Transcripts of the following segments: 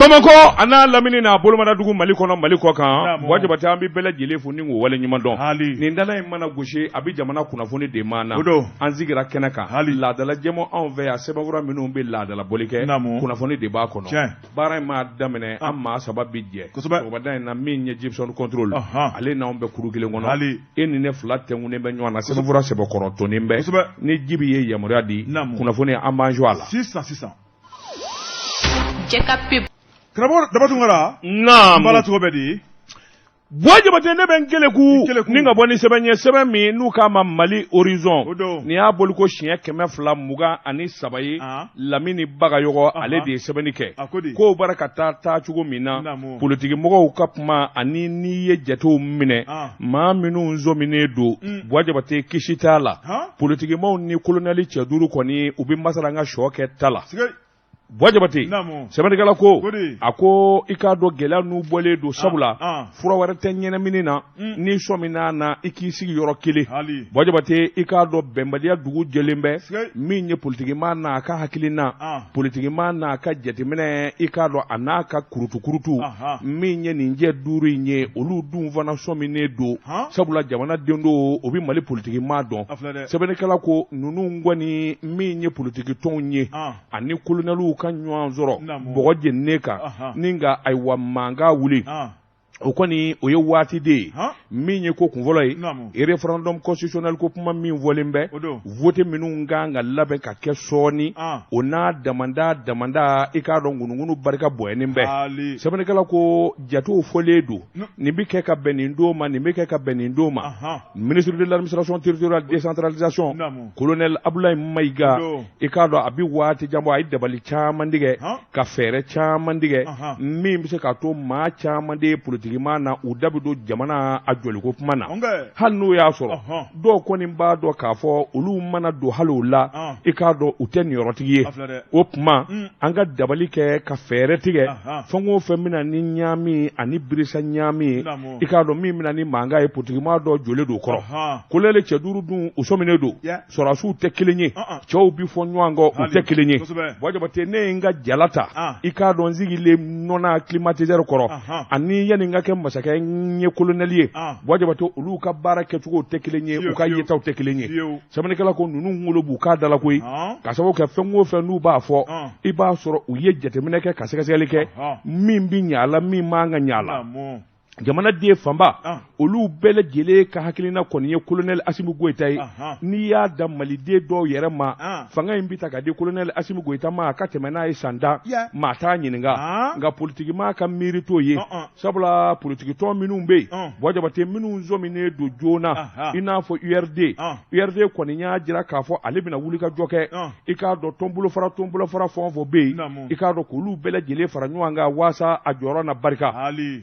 Bamakɔ a n'a lamini n'a bolomadadugu Mali kɔnɔ Mali kɔ kan Buwa Jabate an bɛ bɛɛ lajɛlen fo ni k'u waleɲuman dɔn nin dala in mana gosi a bɛ jamana kunnafoni de maa na an sigira kɛnɛ kan laadala jɛmu anw fɛ yan sɛbɛnfura minnu bɛ laadala bɔli kɛ kunnafoni de b'a kɔnɔ baara in maa daminɛ an maa saba bɛ jɛ sɔgɔmada in na min ye Jipson contrôle ale n'anw bɛ kuru kelen kɔnɔ e ni ne fila tɛnkunnen bɛ ɲɔgɔn na sɛbɛnfura sɛbɛkɔrɔ tonnen bɛ ni Jibi ye yamaruya di kunnafoni an b'an jɔ a la sisan sisan Karamɔgɔ Daba Tunkara, naamu, baara cogo bɛ di? Buwa Jabate ne bɛ n keleku ni ka bɔ ni sɛbɛn ye sɛbɛn min n'u k'a ma Mali Horizon nin y'a bɔliko siɲɛ 223 ye Lamini Bagayɔgɔ ale de ye sɛbɛnni kɛ kow bara ka taa taacogo min na politikimɔgɔw ka kuma ani n'i ye jatew minɛ maa minnu sɔminen don Buwa Jabate kisi t'a la politikimaaw ni kolonɛli cɛ duuru kɔni u bɛ masala an ka shɔ kɛ ta la Buwa Jabate sɛbɛnnikɛla ko a ko i k'a dɔn gɛlɛya n'u bɔlen don sabula fura wɛrɛ tɛ ɲɛnamini na n'i sɔmina na i k'i sigi yɔrɔ kelen Buwa Jabate i k'a dɔn bɛnbaliya dugu jɛlen bɛ min ye politikimaa n'a ka hakilina politikimaa n'a ka jateminɛ i k'a dɔn a n'a ka kurutukurutu min ye nin jɛ duuru in ye olu dun fana sɔminen don sabula jamana den don o bɛ Mali politikimaa dɔn sɛbɛnnikɛla ko ninnu kɔni min ye politiki tɔnw ye ani kolonɛliw ka ɲɔgɔn sɔrɔ bɔgɔ jeninen kan ni ka ayiwa mankan wuli o kɔni o ye waati de ye min ye ko kunfɔlɔ ye référendum constitutionnel ko kuma min fɔlen bɛ vote minnu kan ka labɛn ka kɛ sɔɔni o n'a damanda damanda i k'a dɔn ŋunuŋunu barika bonyanen bɛ sɛbɛnnikɛla ko jatew fɔlen don nin bɛ kɛ ka bɛn nin don ma nin bɛ kɛ ka bɛn nin don ma ministre de l'administration territoriale décentralisation colonel Abdoulaye Mayiga i k'a dɔn a bɛ waati jan bɔ a ye dabali caman tigɛ ka fɛɛrɛ caman tigɛ min bɛ se k'a to maa caman de ye politikimaa na u da bɛ don jamana a jɔliko kuma na hali n'o y'a sɔrɔ dɔw kɔni b'a dɔn k'a fɔ olu mana don hali o la i k'a dɔn u tɛ niyɔrɔtigi ye o tuma an ka dabali kɛ ka fɛɛrɛ tigɛ fɛn o fɛn bɛna ni ɲaami ani birisa ɲaami ye i k'a dɔn min bɛna ni mankan ye politikimaa dɔ jɔlen don kɔrɔ kolonɛli cɛ duuru dun u sɔminen don sɔrɔdasiw tɛ kelen ye cɛw bi fɔ ɲɔgɔn kɔ u tɛ kelen ye Buwa Jabate ne ye n ka jala ta i k'a dɔn n sigilen nɔna climatiseur kɔrɔ ani yanni n ka kɛ masakɛ n ye kolonɛli ye Buwa Jabate olu ka baara kɛcogow tɛ kelen ye u ka yetaw tɛ kelen ye sɛbɛnnikɛla ko ninnu kunkolo b'u kan da la koyi ka sababu kɛ fɛn o fɛn n'u b'a fɔ i b'a sɔrɔ u ye jateminɛ kɛ ka sɛgɛsɛgɛli kɛ min bɛ ɲɛ a la min man ka ɲɛ a la jamanaden fanba ah. olu bɛɛ lajɛlen ka hakilina kɔni ye kolonɛli Asimi Goyita ye n'i y'a da maliden dɔw yɛrɛ ma ah. fanga in bɛ ta ka di kolonɛli Asimi Goyita ma a ka tɛmɛ n'a ye san 10 maa t'a ɲininka ah. nka politikimaa ka miiri t'o ye sabula politikitɔn minnu bɛ yen Buwa Jabate minnu sɔminen don joona i n'a fɔ URD URD kɔni y'a jira k'a fɔ ale bɛna wulikajɔ kɛ i k'a dɔn tɔnbolofara fɛn o fɛn bɛ yen i k'a dɔn k'olu bɛɛ lajɛlen fara ɲɔgɔn kan waasa a jɔyɔrɔ na barika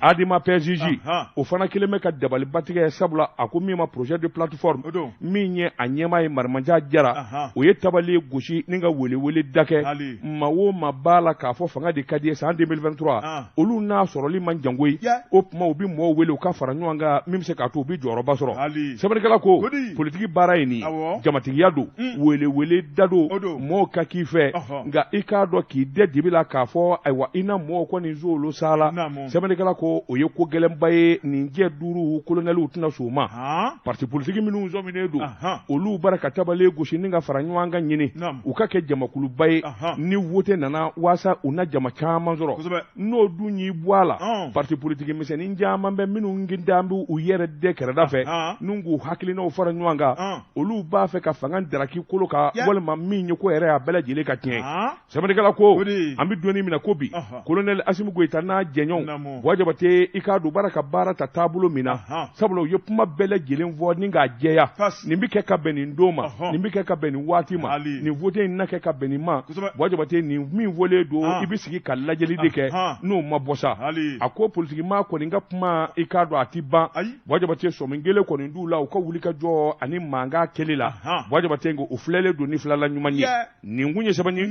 ADEMA PSJ o fana kɛlen bɛ ka dabaliba tigɛ sabula a ko min ma projet de plateforme min ye a ɲɛmaa ye Marimanjan Jara o ye tabali gosi ni ka welewele da kɛ maa o maa b'a la k'a fɔ fanga de ka di ye san 2023 olu n'a sɔrɔli man jan koyi o tuma u bɛ mɔgɔw wele u ka fara ɲɔgɔn kan min bɛ se k'a to u bɛ jɔyɔrɔba sɔrɔ sɛbɛnnikɛla ko politiki baara ye nin ye jamatigiya don welewele da don mɔgɔw ka k'i fɛ nka i k'a dɔn k'i dɛ dibi la k'a fɔ ayiwa i na mɔgɔw kɔni zolo sa la sɛbɛnnikɛla ko o ye ko gɛlɛnba ye nin jɛ duuru kolonɛliw tɛna sɔn o ma parti politiki minnu sɔminen don olu bara ka tabali gosi ni ka fara ɲɔgɔn kan ɲini u ka kɛ jamakuluba ye ni wote nana waasa u na jama caman sɔrɔ n'o dun y'i bɔ a la parti politiki misɛnnin caman bɛ minnu dan bɛ u yɛrɛ dɛ kɛrɛda fɛ n'u k'u hakilinaw fara ɲɔgɔn kan olu b'a fɛ ka fanga daraki kolo kan walima min ye ko yɛrɛ a bɛɛ lajɛlen ka tiɲɛ sɛbɛnnikɛla ko an bɛ don min na ko bi kolonɛli Asimi Goyita n'a jɛɲɔgɔnw Buwa Jabate i k'a dɔn u bara ka baara ta taabolo min na sabula u ye kuma bɛɛ lajɛlen fɔ ni k'a jɛya nin bɛ kɛ ka bɛn nin don ma nin bɛ kɛ ka bɛn nin waati ma nin vote in na kɛ ka bɛn nin ma Buwa Jabate nin min fɔlen don i bɛ sigi ka lajɛli de kɛ n'o ma bɔ sa a ko politikimaa kɔni ka kuma i k'a dɔn a tɛ ban Buwa Jabate sɔmi kelen kɔni d'u la u ka wuli ka jɔ ani mankan kɛli la Buwa Jabate u filɛlen don ni filɛla ɲuman ye nin kun ye sɛbɛn ye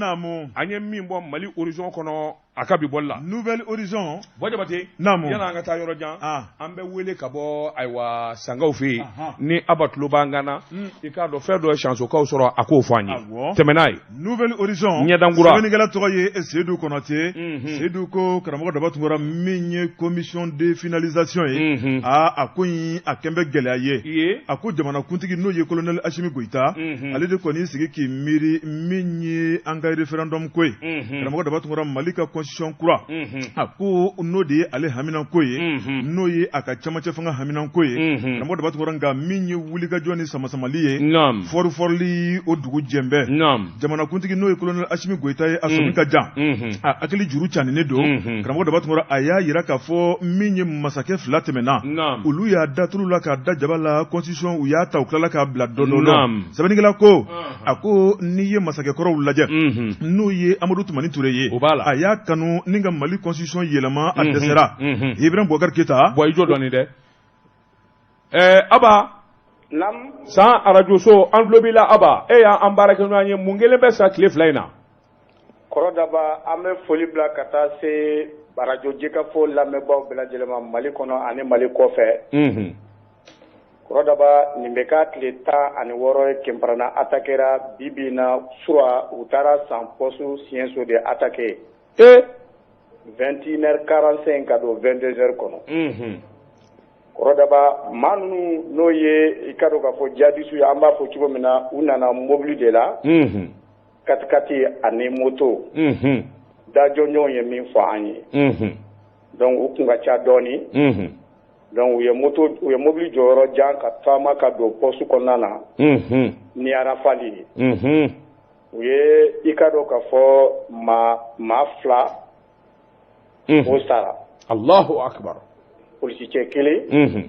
an ye min bɔ Mali Horizon kɔnɔ. A ka bi bɔli la. Nouvel Horizon. Buwa Jabate. Naamu. Yanni an ka taa yɔrɔ jan. An bɛ wele ka bɔ ayiwa Sankaw fɛ yen. Ni Aba tulo b'an kan na. I k'a dɔn fɛn dɔ ye Sansokaw sɔrɔ a k'o fɔ an ye. Awɔ. Tɛmɛ n'a ye. Nouvel Horizon. Ɲɛdankura. Sɛbɛnnikɛla tɔgɔ ye Seyidu Kɔnate. Seyidu ko karamɔgɔ Daba Tunkara min ye commission de finalisation ye. Aa a ko in a kɛn bɛ gɛlɛya ye. Ye. A ko jamanakuntigi n'o ye colonel Asimi Goyita. Ale de kɔni sigi k'i miiri min ye an ka référendum ko ye. Karamɔgɔ Daba Tunkara Mali ka constitution kura. A ko n'o de ye ale haminanko ye. N'o ye a ka camancɛ fanga haminanko ye. Karamɔgɔ Daba Tunkara nka min ye wulikajɔ ni samasamali ye. Naam. Fɔrifɔrili o dugu jɛnbɛ. Naam. Jamanakuntigi n'o ye colonel Asimi Goyita ye a sɔmi ka jan. A hakili juru caninen don. Karamɔgɔ Daba Tunkara a y'a jira k'a fɔ min ye masakɛ fila tɛmɛna. Naam. Olu y'a da tulu la k'a da jaba la constitution u y'a ta u tilala k'a bila dɔɔnin Naam. Sɛbɛnnikɛla ko a ko n'i ye masakɛkɔrɔw lajɛ. N'o ye Amadu Tumani Ture ye. O b'a la. A y'a kanu ni ka Mali constitution yɛlɛma a dɛsɛra. Ibrahim Boubacar Keita. Bon i jɔ dɔɔnin dɛ. Aba. Naam. San arajoso an tulo b'i la Aba e y'an baarakɛɲɔgɔn ye mun kelen bɛ sa tile fila in na. Kɔrɔ Daba an bɛ foli bila ka taa se arajo Jekafo lamɛnbaaw bɛɛ lajɛlen ma Mali kɔnɔ ani Mali kɔfɛ. Kɔrɔ Daba nin bɛ k'a tile 16 ye Kɛnparana attaquera bi bi in na sura u taara San poste Siɲɛso de attaquer. 21h45 ka don 22h kɔnɔ. Kɔrɔ Daba maa ninnu n'o ye i ka dɔn k'a fɔ jihadistes ye an b'a fɔ cogo min na u nana mobili de la. 4x4 ani moto. Dajɔɲɔgɔnw ye min fɔ an ye. Donc u kun ka ca dɔɔnin. Donc u ye moto u ye mobili jɔyɔrɔ jan ka taama ka don poste kɔnɔna na. Ni rafale ye. U ye i ka dɔn k'a fɔ maa fila. O sara. Allahu akbar. Polisicɛ kelen.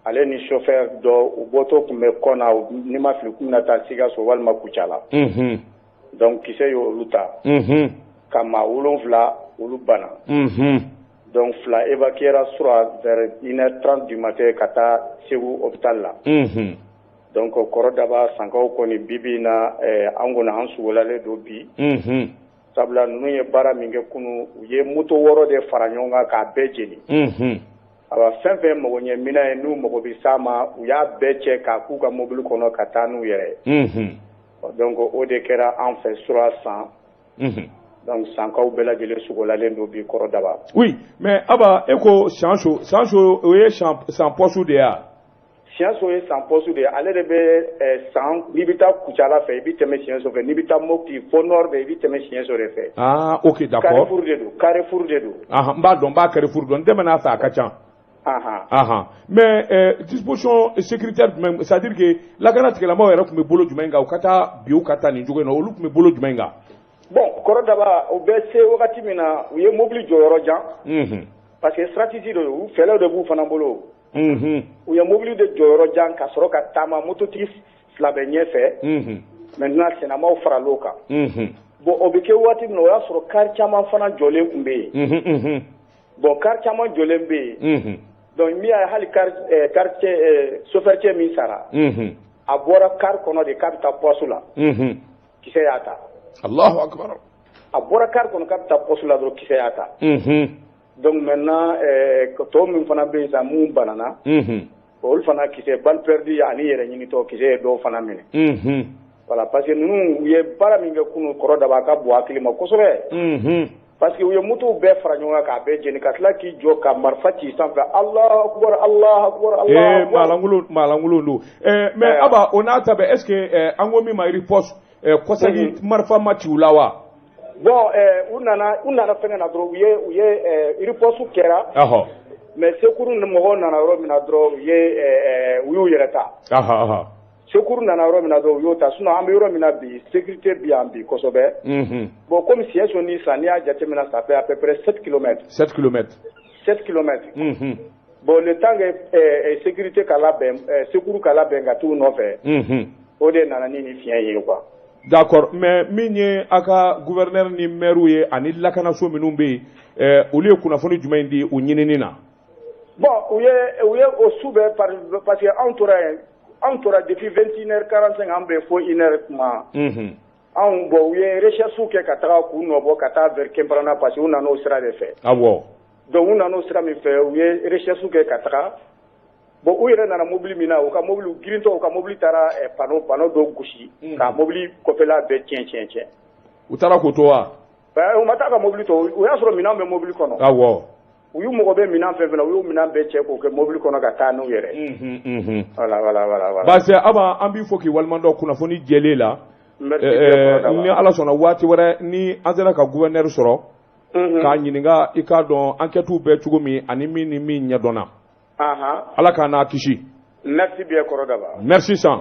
Ale ni chauffeur dɔ u bɔtɔ tun bɛ kɔ na ni ma fili k'u bɛna taa Sikaso walima Kucala. Donc kisɛ y'olu ta. Ka maa 7 olu banna. Donc fila évacuera sura vers 1h30 du matin ka taa Segu hôpital la. Donc Kɔrɔ Daba Sankaw kɔni bi bi in na an kɔni an sugolalen don bi. Sabula ninnu ye baara min kɛ kunun u ye moto 6 de fara ɲɔgɔn kan k'a bɛɛ jeni. Awa fɛn fɛn mago ɲɛ minɛn ye n'u mago bɛ s'a ma u y'a bɛɛ cɛ k'a k'u ka mobili kɔnɔ ka taa n'u yɛrɛ ye. Donc o de kɛra an fɛ sura San. Donc Sankaw bɛɛ lajɛlen sugolalen don bi Kɔrɔ Daba. Oui mais Aba e ko Sanso Sanso o ye San poste de ye wa? Siɲɛso ye San poste de ye ale de bɛ San n'i bɛ taa Kucala fɛ i bɛ tɛmɛ Siɲɛso fɛ n'i bɛ taa Mopti fo nord de i bɛ tɛmɛ Siɲɛso de fɛ. Ah ok d'accord. Carrefour de don carrefour de don. Ahan n b'a dɔn n b'a carrefour dɔn n tɛmɛn'a fɛ a ka ca. Ahan mais disposition sécuritaire jumɛn c'est à dire que lakana tigilamɔgɔw yɛrɛ tun bɛ bolo jumɛn kan u ka taa bi u ka taa nin cogo in na olu tun bɛ bolo jumɛn kan. Bon Kɔrɔ Daba u bɛ se wagati min na u ye mobili jɔyɔrɔ jan. Parce que stratégie de don u fɛɛrɛw de b'u fana bolo. U ye mobili de jɔyɔrɔ jan ka sɔrɔ ka taama mototigi fila bɛ ɲɛfɛ. Maintenant sennamaw faral'o kan. Bon o bɛ kɛ waati min na o y'a sɔrɔ car caman fana jɔlen tun bɛ yen. Bon car caman jɔlen bɛ yen. Donc min y'a ye hali car cɛ chauffeur cɛ min sara. A bɔra car kɔnɔ de k'a bɛ taa poste la. Kisɛ y'a ta. Allahu akbar. A bɔra car kɔnɔ k'a bɛ taa poste la dɔrɔn kisɛ y'a ta. Donc maintenant tɔ min fana bɛ yen sisan mun banana. Olu fana kisɛ balle perdue ani yɛrɛ ɲinitɔ kisɛ ye dɔw fana minɛ. Voilà parce que ninnu u ye baara min kɛ kunun Kɔrɔ Daba a ka bon hakili ma kosɛbɛ. Parce que u ye motow bɛɛ fara ɲɔgɔn kan k'a bɛɛ jeni ka tila k'i jɔ ka marifa ci sanfɛ Allahu akbar Allahu akbar Allahu akbar. Maalankolon don. Mais Aba o n'a ta bɛɛ est ce que an ko min ma riposte kɔsegi marifa ma ci u la wa? Bon u nana fɛngɛ na dɔrɔn u ye riposte kɛra. Mais secours mɔgɔw nana yɔrɔ min na dɔrɔn u y'u yɛrɛ ta. Secours nana yɔrɔ min na dɔrɔn u y'o ta sinon an bɛ yɔrɔ min na bi sécurité bi yan bi kosɛbɛ. Bon comme Siɲɛso ni sisan n'i y'a jateminɛ ça fait à peu près 7 kilomètres. 7 kilomètres. 7 kilomètres. Bon le temps que sécurité ka labɛn secours ka labɛn ka t'u nɔfɛ. O de nana ni nin fiɲɛ ye quoi. D'accord mais min ye a ka gouverneur ni maire ye ani lakanaso minnu bɛ yen olu ye kunnafoni jumɛn di u ɲinini na. Bon u ye o su bɛɛ parce que anw tora yen. Anw tora depuis 21h45 an bɛ fo 1h kuma. Anw bon u ye recherche kɛ ka taga k'u nɔbɔ ka taa vers Kemparana parce que u nana o sira de fɛ. Awɔ. Donc u nana o sira min fɛ, u ye recherche kɛ ka taga. Bon u yɛrɛ nana mobili min na, u ka mobili girintɔ, u ka mobili taara panneau dɔ gosi ka mobili kɔfɛla bɛɛ tiɲɛ tiɲɛ. U taara k'o to wa? U ma taa ka mobili to, o y'a sɔrɔ minɛn bɛ mobili kɔnɔ. Awɔ. U y'u mɔgɔ bɛ minɛn fɛn fɛn na, u y'u minɛn bɛɛ cɛ k'o kɛ mobili kɔnɔ ka taa n'u yɛrɛ. Voilà voilà voilà. Baasi Aba, an b'i fo k'i waleɲumandɔn kunnafoni jɛlen la. Ni Ala sɔnna waati wɛrɛ ni an sera ka gouverneur sɔrɔ k'a ɲininka i k'a dɔn enquête bɛ cogo min ani min ni min ɲɛdɔnna. Ala k'a n'a kisi. Merci bien Kɔrɔ Daba. Merci San.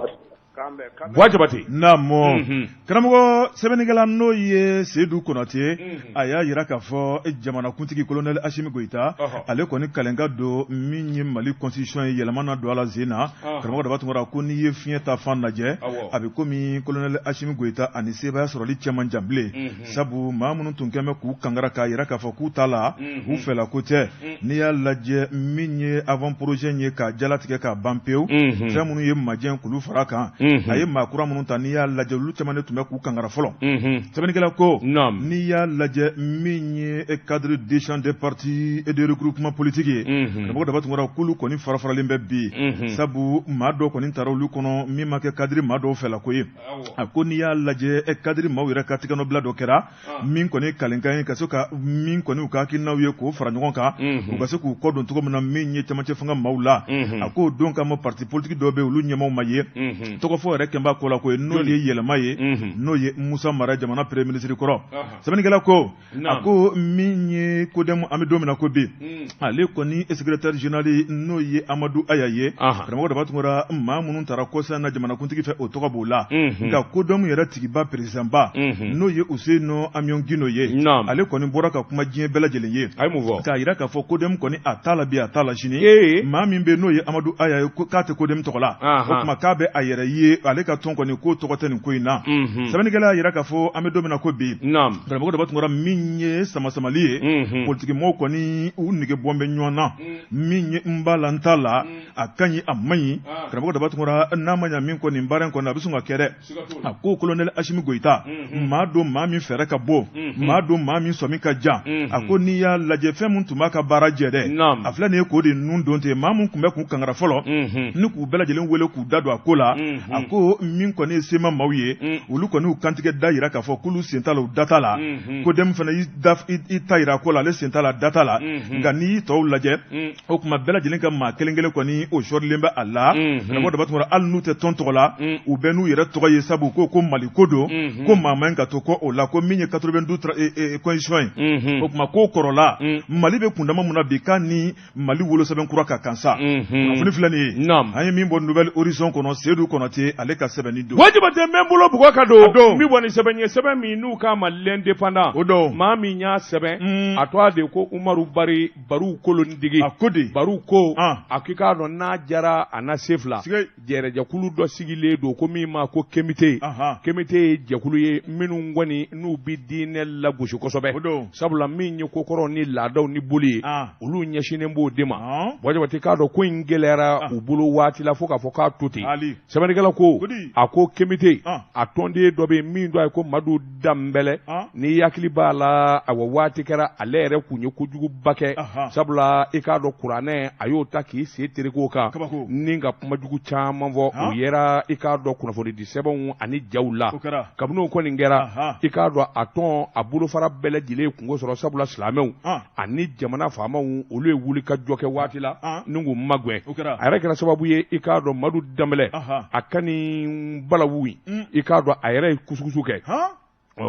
Buwa Jabate. Naamu. Karamɔgɔ sɛbɛnnikɛla n'o ye Seyidu Konate, a y'a jira k'a fɔ jamanakuntigi colonel Asimi Goyita, ale kɔni kalenka don min ye Mali constitution ye yɛlɛma na don a la sen na. Karamɔgɔ Daba Tunkara ko n'i ye fiɲɛ ta fan lajɛ, a bɛ komi colonel Asimi Goyita ani sebaaya sɔrɔli cɛ man jan bilen. Sabu maa minnu tun kɛn bɛ k'u kangara k'a jira k'a fɔ k'u t'a la, u fɛla ko tɛ. N'i y'a lajɛ min ye avant projet ye k'a jalatigɛ k'a ban pewu, fɛn minnu ye majɛ k'olu fara kan, a ye maa kura minnu ta, n'i y'a lajɛ olu caman de tun bɛ k'u kangara fɔlɔ. Sɛbɛnnikɛla ko n'i y'a lajɛ min ye cadre d'échange des partis et de regroupement politique ye, karamɔgɔ Daba Tunkara k'olu kɔni fara faralen bɛ bi, sabu maa dɔw kɔni taara olu kɔnɔ min ma kɛ cadre maa dɔw fɛla ko ye. A ko n'i y'a lajɛ cadre maaw yɛrɛ ka tigɛnɔbila dɔ kɛra min kɔni kalenkan ye ka se ka min kɔni u ka hakilinaw ye k'o fara ɲɔgɔn kan, u ka se k'u kɔ don cogo min na min ye cɛmancɛ fanga maaw la. A k'o don kama parti politique dɔw bɛ olu ɲɛmaaw ma ye, tɔgɔfɔ yɛrɛ kɛnba ko la ko ye n'o ye yɛlɛma ye, n'o ye Musa Mara jamana premier ministre kɔrɔ. Sɛbɛnnikɛla ko a ko min ye CODEM an bɛ don min na ko bi, ale kɔni secrétaire général n'o ye Amadu Aya ye, karamɔgɔ Daba Tunkara maa minnu taara kɔsa na jamanakuntigi fɛ o tɔgɔ b'o la. Nka CODEM yɛrɛ tigiba président ba n'o ye Useyino Amiɔn Gindo ye, ale kɔni bɔra ka kuma diɲɛ bɛɛ lajɛlen ye k'a jira k'a fɔ CODEM kɔni a t'a la bi a t'a la sini. Maa min bɛ n'o ye Amadu Aya ye k'a tɛ CODEM tɔgɔ la, o tuma k'a bɛ a yɛrɛ ye ale ka tɔn kɔni k'o tɔgɔ tɛ nin ko in na. Sɛbɛnnikɛla y'a jira k'a fɔ an bɛ don min na ko bi, karamɔgɔ Daba Tunkara min ye samasamali ye, politikimɔgɔw kɔni u nege bɔn bɛ ɲɔgɔn na, min ye n b'a la n t'a la, a ka ɲi a man ɲi. Karamɔgɔ Daba Tunkara n'a ma ɲa min kɔ nin baara in kɔni a bɛ sɔn ka kɛ dɛ. A ko colonel Asimi Goyita maa don maa min fɛɛrɛ ka bon, maa don maa min sɔmi ka jan. A ko n'i y'a lajɛ fɛn min tun b'a ka baara jɛ dɛ, a filɛ nin ye k'o de nun don ten. Maa min tun bɛ k'u kangara fɔlɔ ni k'u bɛɛ lajɛlen wele k'u da don a ko la, a ko min kɔni ye CMA maaw ye, olu kɔni y'u kantigɛ da jira k'a fɔ k'olu sen t'a la u da t'a la. CODEM fana y'i ta jira ko la, ale sen t'a la da t'a la. Nka n'i y'i tɔw lajɛ, o tuma bɛɛ lajɛlen ka maa kelen kelen kɔni o sɔrilen bɛ a la. Karamɔgɔ Daba Tunkara hali n'u tɛ tɔn tɔgɔ la, u bɛɛ n'u yɛrɛ tɔgɔ ye, sabu ko Mali ko don, ko maa man ka to kɔ o la, ko min ye 92 constitution ye, o tuma k'o kɔrɔla Mali bɛ kundama mun na bi k'a ni Mali wolosɛbɛn kura ka kan sa. Kunnafoni filɛ nin ye, an ye min bɔ Nouvel Horizon kɔnɔ, Seyidu Konate ale ka sɛbɛnni don. Buwa Jabate n bɛ n bolo bugɔ ka don n bɛ bɔ ni sɛbɛn ye, sɛbɛn min n'u k'a ma l'Indépendant, o don maa min y'a sɛbɛn a tɔgɔ de ko Umaru Bari Baru Kolondigi. A ko di Baru ko a k'i k'a dɔn n'a jara a na se fila jɛrɛjɛkulu dɔ sigilen don ko min ma ko Kemite. Kemite ye jɛkulu ye minnu kɔni n'u bɛ diinɛ lagosi kosɛbɛ, sabula min ye kokɔrɔw ni laadaw ni boli ye, olu ɲɛsinnen b'o de ma. Buwa Jabate k'a dɔn ko in gɛlɛyara u bolo waati la fo k'a fɔ k'a to ten. Sɛbɛnnikɛla ko a ko Kemite a tɔnden dɔ bɛ yen min tɔgɔ ye ko Madu Danbɛlɛ, n'i hakili b'a la awa waati kɛra ale yɛrɛ kun ye kojuguba kɛ, sabula i k'a dɔn kuranɛ a y'o ta k'i sen tereke o kan ni ka kumajugu caman fɔ, o yera i k'a dɔn kunnafonidi sɛbɛnw ani jaw la. Kabini o kɔni kɛra, i k'a dɔn a tɔn a bolofara bɛɛ lajɛlen kunko sɔrɔ, sabula silamɛw ani jamana faamaw olu ye wuli ka jɔ kɛ waati la ni k'u magɛn. A yɛrɛ kɛra sababu ye i k'a dɔn Madu Danbɛlɛ a ka nin balawu i k'a dɔn a yɛrɛ ye kusukusu kɛ.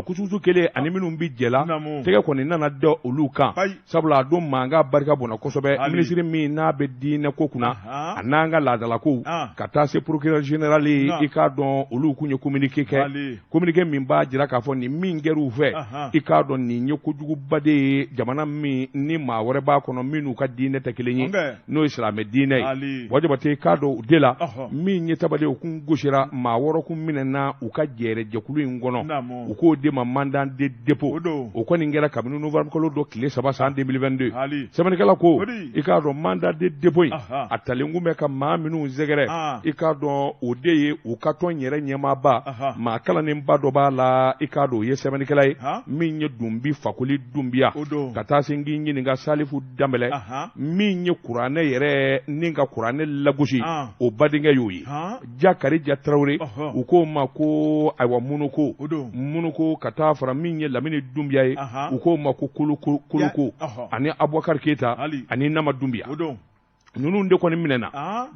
Kusukusu kelen ani minnu bɛ jɛ la, tɛgɛ kɔni nana da olu kan, sabula a don mankan barika bonna kosɛbɛ. Minisiri min n'a bɛ diinɛ ko kunna a n'an ka laadalakow ka taa se procureur général ye, i k'a dɔn olu kun ye communiqué kɛ, communiqué min b'a jira k'a fɔ nin min kɛra u fɛ, i k'a dɔn nin ye kojuguba de ye jamana min ni maa wɛrɛ b'a kɔnɔ minnu ka diinɛ tɛ kelen ye, n'o ye silamɛ diinɛ ye. Buwa Jabate i k'a dɔn o de la min ye tabale u kun gosira, maa 6 kun minɛna u ka jɛrɛjɛkulu in kɔnɔ, u k'o k'o de ma mandat de dépôt o kɔni kɛra kabini novembre kalo dɔ tile 3 san 2022 sɛbɛnnikɛla ko i k'a dɔn mandat de dépôt in a talen kun bɛ ka maa minnu sɛgɛrɛ i k'a dɔn o de ye u ka tɔn yɛrɛ ɲɛmaaba maa kalannenba dɔ b'a la i k'a dɔn o ye sɛbɛnnikɛla ye min ye Dunbi Fakoli Dunbiya ka taa se k'i ɲininka Salifu Danbɛlɛ min ye kuranɛ yɛrɛ ni ka kuranɛ lagosi o badenkɛ y'o ye Jakarija Tarawele u k'o ma ko ayiwa Munoko Munoko ka taa fara min ye Lamini Dunbiya ye u k'o ma ko Koloko ani Abubakari Keyita ani Nama Dunbiya ninnu de kɔni minɛna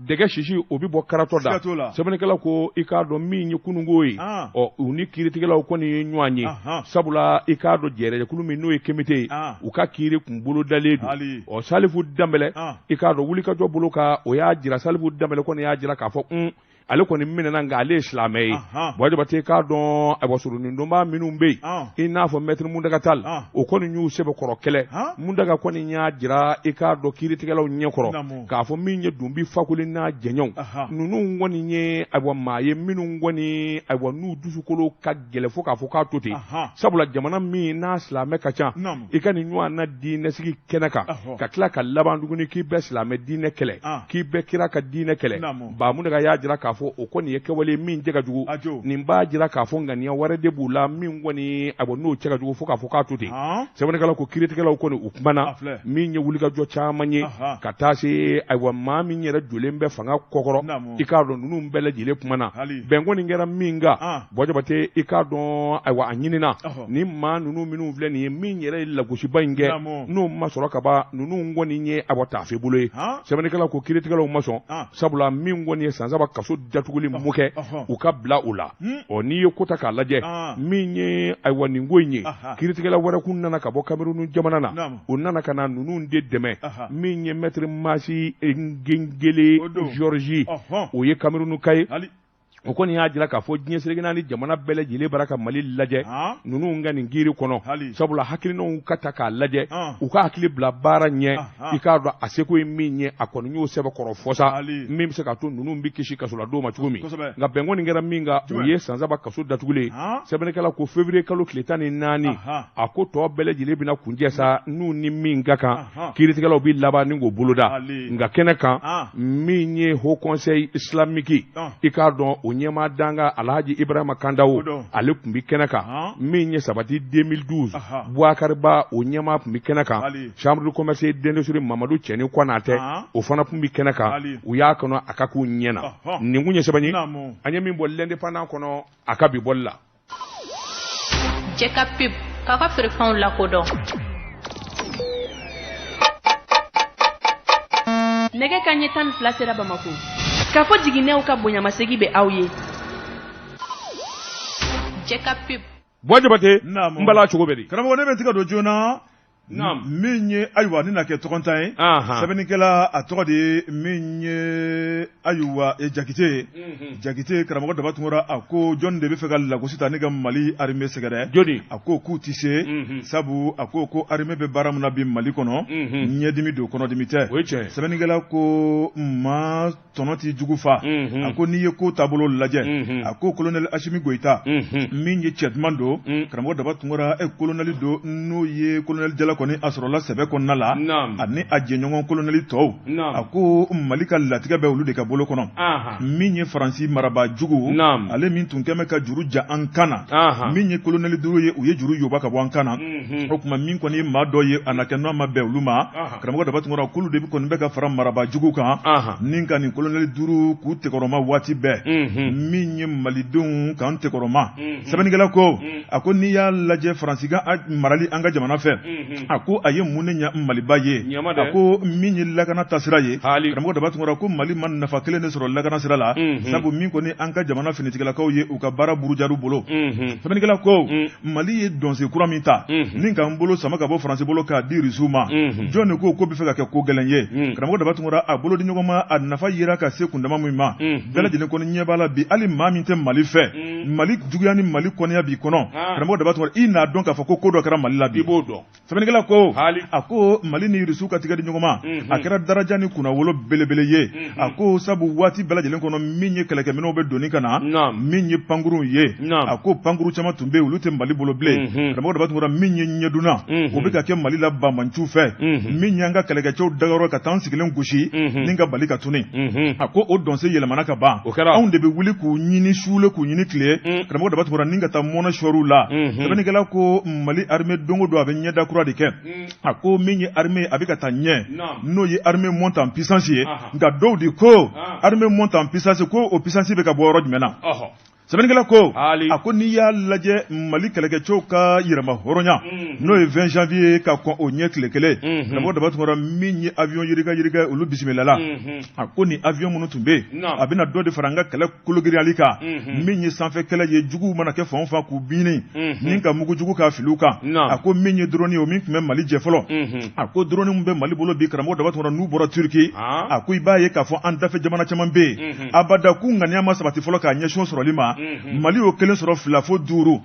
dɛgɛ sisi o bɛ bɔ karatɔ da sɛbɛnnikɛla ko i k'a dɔn min ye kununko ye ɔ u ni kiiritigɛlaw kɔni ye ɲɔgɔn ye sabula i k'a dɔn jɛrɛjɛkulu min n'o ye komite ye u ka kiiri kun bolodalen don ɔ Salifu Danbɛlɛ i k'a dɔn wulikajɔ bolo kan o y'a jira Salifu Danbɛlɛ kɔni y'a jira k'a fɔ un ale kɔni minɛna nka ale ye silamɛ ye Buwa Jabate k'a dɔn ayiwa surunindonbaa minnu bɛ yen i n'a fɔ mɛtiri Muntaga Tali o kɔni y'u sɛbɛkɔrɔ kɛlɛ Muntaga kɔni y'a jira i k'a dɔn kiiritigɛlaw ɲɛkɔrɔ k'a fɔ min ye Dunbi Fakoli n'a jɛɲɔgɔnw ninnu kɔni ye ayiwa maa ye minnu kɔni ayiwa n'u dusukolo ka gɛlɛn fo k'a fɔ k'a to ten sabula jamana min n'a silamɛ ka ca i ka nin ɲɔgɔn na diinɛsigi kɛnɛ kan ka tila ka laban tuguni k'i bɛ silamɛ diinɛ kɛlɛ k'i bɛ kira ka diinɛ kɛlɛ Ba Muntaga y'a jira k'a fɔ o kɔni ye kɛwale min cɛ ka jugu nin b'a jira k'a fɔ ŋaniya wɛrɛ de b'u la min kɔni ayiwa n'o cɛ ka jugu fo k'a fɔ k'a to ten sɛbɛnnikɛla ko kiiritigɛlaw kɔni u kumana min ye wulikajɔ caman ye ka taa se ayiwa maa min yɛrɛ jɔlen bɛ fanga kɔkɔrɔ i k'a dɔn ninnu bɛɛ lajɛlen kumana bɛn kɔni kɛra min kan Buwa Jabate i k'a dɔn ayiwa a ɲinina ni maa ninnu minnu filɛ nin ye min yɛrɛ ye lagosiba in kɛ n'o ma sɔrɔ ka ban ninnu kɔni ye awa taafe bolo ye sɛbɛnnikɛla ko kiiritigɛlaw ma sɔn sabula min kɔni ye san 3 kaso datuguli mun kɛ u ka bila u la ɔ n'i ye ko ta k'a lajɛ min ye ayiwa nin ko in ye kiiritigɛla wɛrɛ kun nana ka bɔ Kamerun jamana na u nana ka na ninnu de dɛmɛ min ye mɛtiri Masi Ngengele Georges o ye Kamerunka ye o kɔni y'a jira k'a fɔ diɲɛ seleke naani jamana bɛɛ lajɛlen bara ka Mali lajɛ ninnu ka nin kiiri kɔnɔ sabula hakilinaw ka ta k'a lajɛ u ka hakili bila baara ɲɛ i k'a dɔn a seko ye min ye a kɔni y'o sɛbɛkɔrɔ fɔ sa min bɛ se k'a to ninnu bɛ kisi kasoladon ma cogo min nka bɛn kɔni kɛra min kan o ye san 3 kaso datugulen sɛbɛnnikɛla ko février kalo tile 14 a ko tɔ bɛɛ lajɛlen bɛna kuncɛ sa n'u ni min ka kan kiiritigɛlaw bɛ laban ni k'o boloda nka kɛnɛ kan min ye haut conseil islamique i k'a dɔn o ɲɛmaa dankan Alhaji Ibrahima Kandawo ale tun bɛ kɛnɛ kan min ye sabati 2012 Bubakari Ba o ɲɛmaa tun bɛ kɛnɛ kan chambre de commerce et d'industrie Mamadu Cɛni Kɔnatɛ o fana tun bɛ kɛnɛ kan u y'a kɔnɔ a ka k'u ɲɛ na nin kun ye sɛbɛn ye an ye min bɔ l'Indépendant kɔnɔ a ka bi bɔli la Jɛ ka pub k'a ka feerefɛnw lakodɔn. Nɛgɛ kanɲɛ 12 sera Bamakɔ. Kafo jiginɛw ka bonyamasegin bɛ aw ye. Jɛ ka pub. Buwa Jabate, n bala cogo bɛ di? Karamɔgɔ ne bɛ tigɛ don joona. Min ye ayiwa ni na kɛ tɔgɔntan ye sɛbɛnnikɛla a tɔgɔ de ye min ye ayiwa Jakite ye Jakite karamɔgɔ Daba Tunkara a ko jɔn de bɛ fɛ ka lagosi ta ni ka Mali armée sɛgɛrɛ jɔni a ko k'u tɛ se sabu a ko ko armée bɛ baara min na bi Mali kɔnɔ ɲɛdimi don kɔnɔdimi tɛ sɛbɛnnikɛla ko maa tɔnɔ t'i jugu fa a ko n'i ye ko taabolo lajɛ a ko kolonɛli Asimi Goyita min ye cɛ duman don karamɔgɔ Daba Tunkara e kolonɛli don n'o ye kolonɛli jala kɔni a sɔrɔla sɛbɛ kɔnɔna la ani a jɛɲɔgɔn kolonɛli tɔw a ko Mali ka latigɛ bɛ olu de ka bolo kɔnɔ min ye Faransi marabaa jugu ale min tun kɛmɛ ka juru ja an kan na min ye kolonɛli 5 ye u ye juru yoba ka bɔ an kan na o tuma min kɔni ye maa dɔ ye a na kɛ n'o ma bɛn olu ma karamɔgɔ Daba Tunkara k'olu de kɔni bɛ ka fara marabaa jugu kan ni ka nin kolonɛli 5 k'u tɛkɔrɔma waati bɛɛ min ye malidenw k'an tɛkɔrɔma sɛbɛnnikɛla ko a ko n'i y'a lajɛ Faransi ka marali an ka jamana fɛ a ko a ye mun de ɲɛ Maliba ye a ko min ye lakana taasira ye karamɔgɔ Daba Tunkara ko Mali ma nafa kelen de sɔrɔ lakana sira la sabu min kɔni an ka jamana finitigilakaw ye u ka baara burujaru bolo sɛbɛnnikɛla ko Mali ye dɔnsen kura min ta ni k'an bolo sama ka bɔ Faransi bolo k'a di Rusiw ma jɔn de ko k'o bɛ fɛ ka kɛ ko gɛlɛn ye karamɔgɔ Daba Tunkara a bolo di ɲɔgɔn ma a nafa yera ka se kundama min ma bɛɛ lajɛlen kɔni ɲɛ b'a la bi hali maa min tɛ Mali fɛ Mali juguya ni Mali kɔniya b'i kɔnɔ karamɔgɔ Daba Tunkara i n'a dɔn k'a fɔ ko ko dɔ kɛra Mali la bi i b'o dɔn sɛbɛnnikɛla Sɛbɛnnikɛla ko a ko Mali ni Irisiw ka tigɛ di ɲɔgɔn ma a kɛra daraja ni kunnawolo belebele ye. A ko sabu waati bɛɛ lajɛlen kɔnɔ min ye kɛlɛkɛminɛnw bɛ donni ka na, min ye pankurunw ye, a ko pankuru caman tun bɛ yen, olu tɛ Mali bolo bilen. Karamɔgɔ Daba Tunkara, min ye ɲɛdunna o bɛ ka kɛ Mali la banbaanciw fɛ, min y'an ka kɛlɛkɛcɛw dagayɔrɔ ka taa an sigilen gosi ni ka bali ka tuni, a ko o dɔnsen yɛlɛmana ka ban. Anw de bɛ wuli k'u ɲini su le k'u ɲini tile. Karamɔgɔ Daba Tunkara, ni ka taa mɔnɛ sɔr'u la. Sɛbɛnnikɛla ko Mali armée don o don a bɛ ɲɛda kura de kɛ. A ko min ye armée a bɛ ka taa ɲɛ, n'o ye armée monte en puissance ye. Nka dɔw de ko armée monte en puissance, ko o puissance bɛ ka bɔ yɔrɔ jumɛn na? Sɛbɛnnikɛla ko a ko n'i y'a lajɛ Mali kɛlɛkɛcɛw ka yɛrɛma hɔrɔnya, n'o ye 20 janvier ka kɔn o ɲɛ tile kelen, karamɔgɔ Daba Tunkara, min ye avion yirika yirika olu bisimilala. A ko ni avion minnu tun bɛ yen, a bɛna dɔ de fara an ka kɛlɛ kologiriyali kan, min ye sanfɛ kɛlɛ ye, juguw mana kɛ fan o fan k'u ɲini ni ka mugu jugu k'a fili u kan. A ko min ye drone ye, o min tun bɛ Mali jɛ fɔlɔ, a ko drone min bɛ Mali bolo bi, karamɔgɔ Daba Tunkara, n'u bɔra Turki, a ko i b'a ye k'a fɔ an dafɛ jamana caman bɛ yen, abada k'u ŋaniya ma sabati fɔlɔ k'a ɲɛsin o sɔrɔli ma. Mali y'o kelen sɔrɔ, fila fo duuru.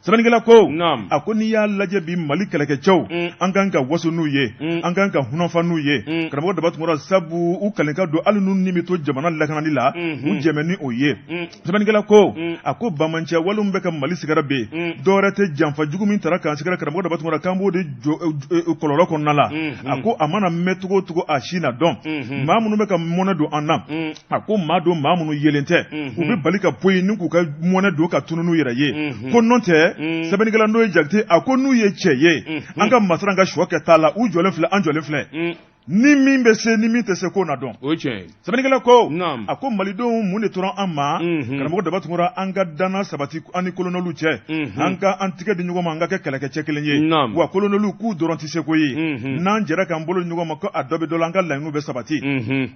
Sɛbɛnnikɛla ko a ko n'i y'a lajɛ bi Mali kɛlɛkɛcɛw, an kan ka waso n'u ye, an kan ka hunanfa n'u ye, karamɔgɔ Daba Tunkara, sabu u kalen ka don hali n'u ni bɛ to jamana lakanali la, u jɛmɛ ni o ye. Sɛbɛnnikɛla ko a ko banbaanciya wale min bɛ ka Mali sɛgɛrɛ bi, dɔwɛrɛ tɛ, janfa jugu min tara k'an sɛgɛrɛ, karamɔgɔ Daba Tunkara, k'an b'o de kɔlɔlɔ kɔnɔna la. A ko a mana mɛn cogo o cogo, a si na dɔn maa minnu bɛ ka mɔnɛ don an na. A ko maa don, maa minnu yelen tɛ, u bɛ bali ka bɔ yen ni k'u ka mɔnɛ don ka tunun n'u yɛrɛ ye. Ko n'o tɛ, sɛbɛnnikɛla n'o ye Jakite, a ko n'u ye cɛ ye, an ka masara ka shɔ kɛ t'a la, u jɔlen filɛ, an jɔlen filɛ, ni min bɛ se ni min tɛ se, k'o na dɔn. Sɛbɛnnikɛla ko a ko malidenw, mun de tora an ma? Karamɔgɔ Daba Tunkara, an ka danna sabati an ni kolonɛliw cɛ, an ka an tigɛ di ɲɔgɔn ma, an ka kɛ kɛlɛkɛcɛ kelen ye. Wa kolonɛliw k'u dɔrɔn tɛ se ko ye, n'an jɛra k'an bolo ɲɔgɔn ma, ko a dɔ bɛ dɔ la, an ka laɲiniw bɛ sabati.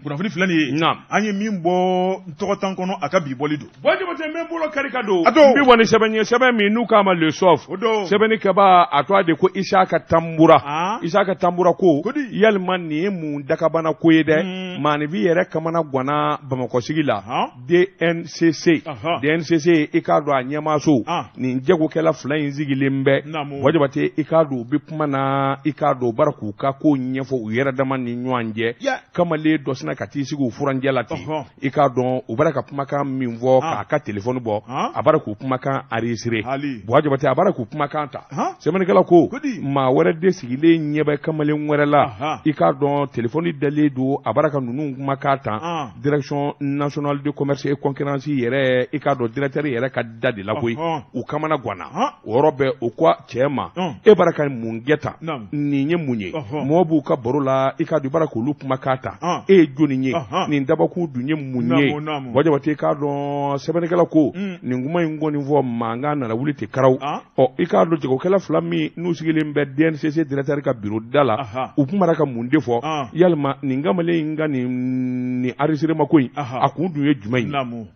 Kunnafoni filɛ nin ye, an ye min bɔ tɔgɔtan kɔnɔ, a ka bi bɔli don. Buwa Jabate, n bɛ bolo kari ka don. A don. N bɛ bɔ ni sɛbɛn ye, sɛbɛn min n'u k'a ma Le Soft. O don. Sɛbɛnnikɛbaa a tɔgɔ de ko Isaka Tanbura. Isaka Tanbura ko yalima nin ye mun dakabana ko ye dɛ? Maaninfin yɛrɛ kamana ganna Bamakɔ sigi la. DNCC. DNCC, i k'a dɔn a ɲɛmaaso. Nin jagokɛla fila in sigilen bɛ. Buwa Jabate, i k'a dɔn u bɛ kuma na, i k'a dɔn u bara k'u ka ko ɲɛfɔ u yɛrɛ dama ni ɲɔgɔn cɛ. Kamalen dɔ sinna ka t'i sigi u furancɛ la ten. I k'a dɔn u bara ka kumakan min fɔ, k'a ka telefɔni bɔ, a bara k'u kumakan enregistré. Buwa Jabate, a bara k'u kumakan ta. Sɛbɛnnikɛla ko maa wɛrɛ de sigilen ɲɛ bɛ kamalen wɛrɛ la, i k'a dɔn telefɔni dalen don, a bara ka ninnu kumakan ta direction nationale de commerce et concurrence yɛrɛ, i k'a dɔn directeur yɛrɛ ka da de la koyi. U kamana ganna o yɔrɔ bɛɛ. O ko cɛ ma, e bara ka mun kɛ tan? Nin ye mun ye? Mɔgɔ b'u ka baro la, i k'a dɔn i bara k'olu kumakan ta, e ye jɔni ye? Nin dabakun dun ye mun ye? Buwa Jabate, i k'a dɔn sɛbɛnnikɛla ko nin kuma in kɔni fɔ, mankan nana wuli ten karaw. Ɔ, i k'a dɔn jagokɛla fila min n'u sigilen bɛ DNCC directeur ka bureau da la, u tun bara ka mun de fɔ? Yalima nin kamalen in ka nin enregistrement ko in, a kun dun ye jumɛn ye?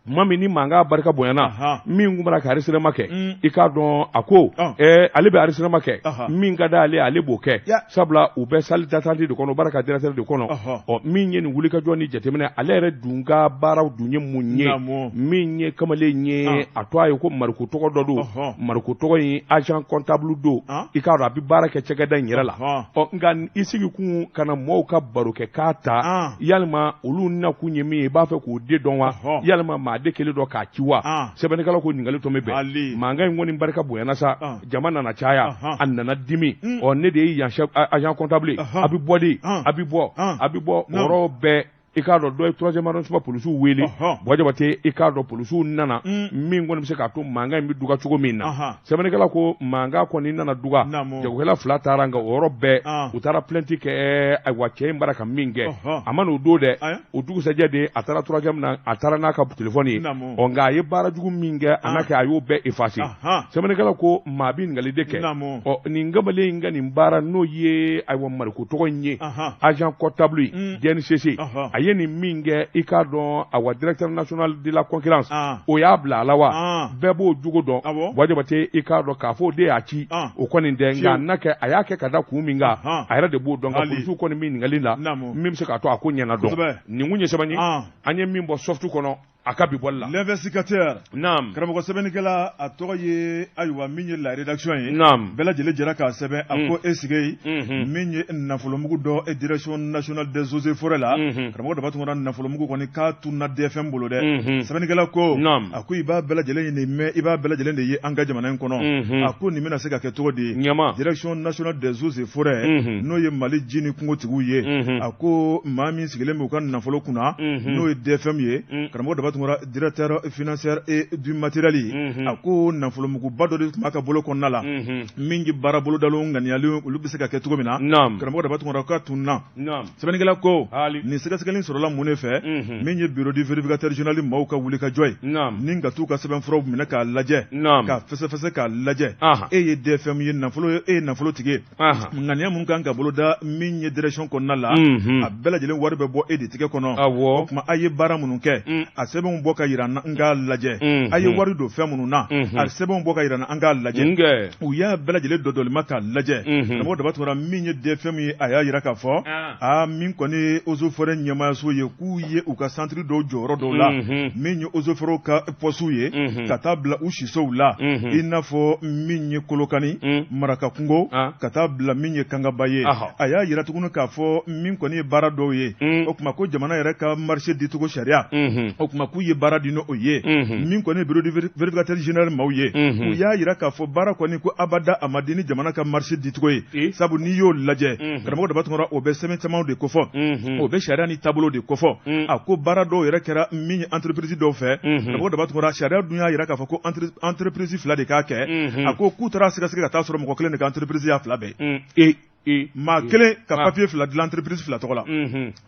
Tuma min ni mankan barika bonyana, min tun bara ka enregistrement kɛ, i k'a dɔn a ko ale bɛ enregistrement kɛ, min ka di ale, ale b'o kɛ, sabula u bɛ salle d'attente de kɔnɔ, u bara ka directeur de kɔnɔ. Ɔ, min ye nin wulikajɔ ni jateminɛ, ale yɛrɛ dun ka baaraw dun ye mun ye? Min ye kamalen ye, a to a ye ko Mariku tɔgɔ dɔ don, Mariku tɔgɔ in, agent comptable don, i k'a dɔn a bɛ baara kɛ cakɛda in yɛrɛ la. Ɔ, nka i sigi kun ka na mɔgɔw ka baro kɛ k'a ta, yalima olu nakun ye min ye, i b'a fɛ k'o de dɔn wa? Yalima maa de kelen dɔ k'a ci wa? Sɛbɛnnikɛla ko ɲininkali tɔ bɛ bɛn. Mankan in kɔni barika bonyana sa, jama nana caya, a nana dimi. Ɔ, ne de ye yan agent comptable ye, a bɛ bɔ de, a bɛ bɔ, a bɛ bɔ. O yɔrɔ bɛɛ, i k'a dɔn dɔ ye troisième arrondissement polisiw wele. Buwa Jabate, i k'a dɔn polisiw nana, min kɔni bɛ se k'a to mankan in bɛ duga cogo min na. Sɛbɛnnikɛla ko mankan kɔni nana duga, jagokɛla fila taara, nka o yɔrɔ bɛɛ u taara plainte kɛ. Ayiwa, cɛ in bara ka min kɛ, a ma n'o don dɛ, o dugusɛjɛ de a taara troisième na, a taara n'a ka telefɔni ye. Ɔ, nka a ye baara jugu min kɛ, a n'a kɛ, a y'o bɛɛ effacer. Sɛbɛnnikɛla ko maa bɛ ɲininkali de kɛ. Ɔ, nin kamalen in ka nin baara, n'o ye ayiwa Mariku tɔgɔ in ye, agent comptable ye DNCC, a ye nin min kɛ, i k'a dɔn awa directeur national de la concurrence o y'a bila a la wa? Bɛɛ b'o jogo dɔn. Buwa Jabate, i k'a dɔn k'a fɔ o de y'a ci, o kɔni tɛ, nka a n'a kɛ, a y'a kɛ ka da kun min kan, a yɛrɛ de b'o dɔn. Nka polisiw kɔni bɛ ɲininkali la, min bɛ se k'a to a ko ɲɛna dɔn. Nin kun ye sɛbɛn ye an ye min bɔ Soft kɔnɔ. A ka bi bɔli la. L'Investigateur. Naam. Karamɔgɔ sɛbɛnnikɛla a tɔgɔ ye ayiwa min ye la rédaction ye. Naam. Bɛɛ lajɛlen jɛra k'a sɛbɛn a ko est ce que min ye nafolomugu dɔ direction nationale des eaux et forêts la. Karamɔgɔ Daba Tunkara nafolomugu kɔni k'a tununa DFM bolo dɛ. Sɛbɛnnikɛla ko. Naam. A ko i b'a bɛɛ lajɛlen nin mɛn i b'a bɛɛ lajɛlen de ye an ka jamana in kɔnɔ. A ko nin bɛna se ka kɛ cogo di? Ɲama. Direction nationale des eaux et forêts. N'o ye Mali ji ni kungotigiw ye. A ko maa min sigilen b'u ka nafolo kunna. N'o ye DFM ye. Karamɔgɔ Daba Tunkara directeur financier et du matériel ye. A ko nafolomuguba dɔ de tun b'a ka bolo kɔnɔna la. Min ye baara bolodalenw ŋaniyalen olu bɛ se ka kɛ cogo min na. Naam. Karamɔgɔ Daba Tunkara k'a tununna. Naam. Sɛbɛnnikɛla ko. Haali. Nin sɛgɛsɛgɛli sɔrɔla mun de fɛ. Min ye bureau du vérificateur général maaw ka wulikajɔ ye. Naam. Ni ka t'u ka sɛbɛnfuraw minɛ k'a lajɛ. Naam. K'a fɛsɛfɛsɛ k'a lajɛ. Ahan. E ye DFM ye nafolo e ye nafolotigi ye. Ahan. Ŋaniya mun kan ka boloda min ye direction kɔnɔna la. A bɛɛ lajɛlen wari bɛ bɔ e de tigɛ kɔnɔ. Awɔ. O tuma a ye baara minnu kɛ. A sɛbɛnw bɔ ka yira n na n k'a lajɛ. A ye wari don fɛn minnu na. A sɛbɛnw bɔ ka yira n na an k'a lajɛ. Nkɛ. U y'a bɛɛ lajɛlen dɔdɔlima k'a lajɛ. Karamɔgɔ Daba Tunkara min ye DFM ye a y'a yira k'a fɔ. Aa min kɔni ye eaux et forêts ɲɛmaayaso ye k'u ye u ka centre dɔw jɔyɔrɔ dɔw la. Min ye eaux et forêts ka poste ye. Ka taa bila u sisow la. I n'a fɔ min ye Kolokani. Marakakungo. Ka taa bila min ye Kangaba ye. A y'a yira tuguni k'a fɔ min kɔni ye baara dɔw ye. O tuma ko jamana yɛrɛ ka marché dicogo sariya. O tuma k'u ye baara di n'o ye. Min kɔni ye bureau du vérificateur général maaw ye. U y'a yira k'a fɔ baara kɔni ko abada a ma di ni jamana ka marché dicogo ye. Sabu n'i y'o lajɛ. Karamɔgɔ Daba Tunkara o bɛ sɛbɛn camanw de kofɔ. O bɛ sariya ni taabolo de kofɔ. A ko baara dɔw yɛrɛ kɛra min ye entreprise dɔw fɛ. Karamɔgɔ Daba Tunkara sariya dun y'a yira k'a fɔ ko entreprise fila de k'a kɛ. A ko k'u taara sɛgɛsɛgɛ ka taa sɔrɔ mɔgɔ kelen de ka entreprise y'a fila bɛɛ. Maa kelen ka papier fila dilan entreprise fila tɔgɔ la.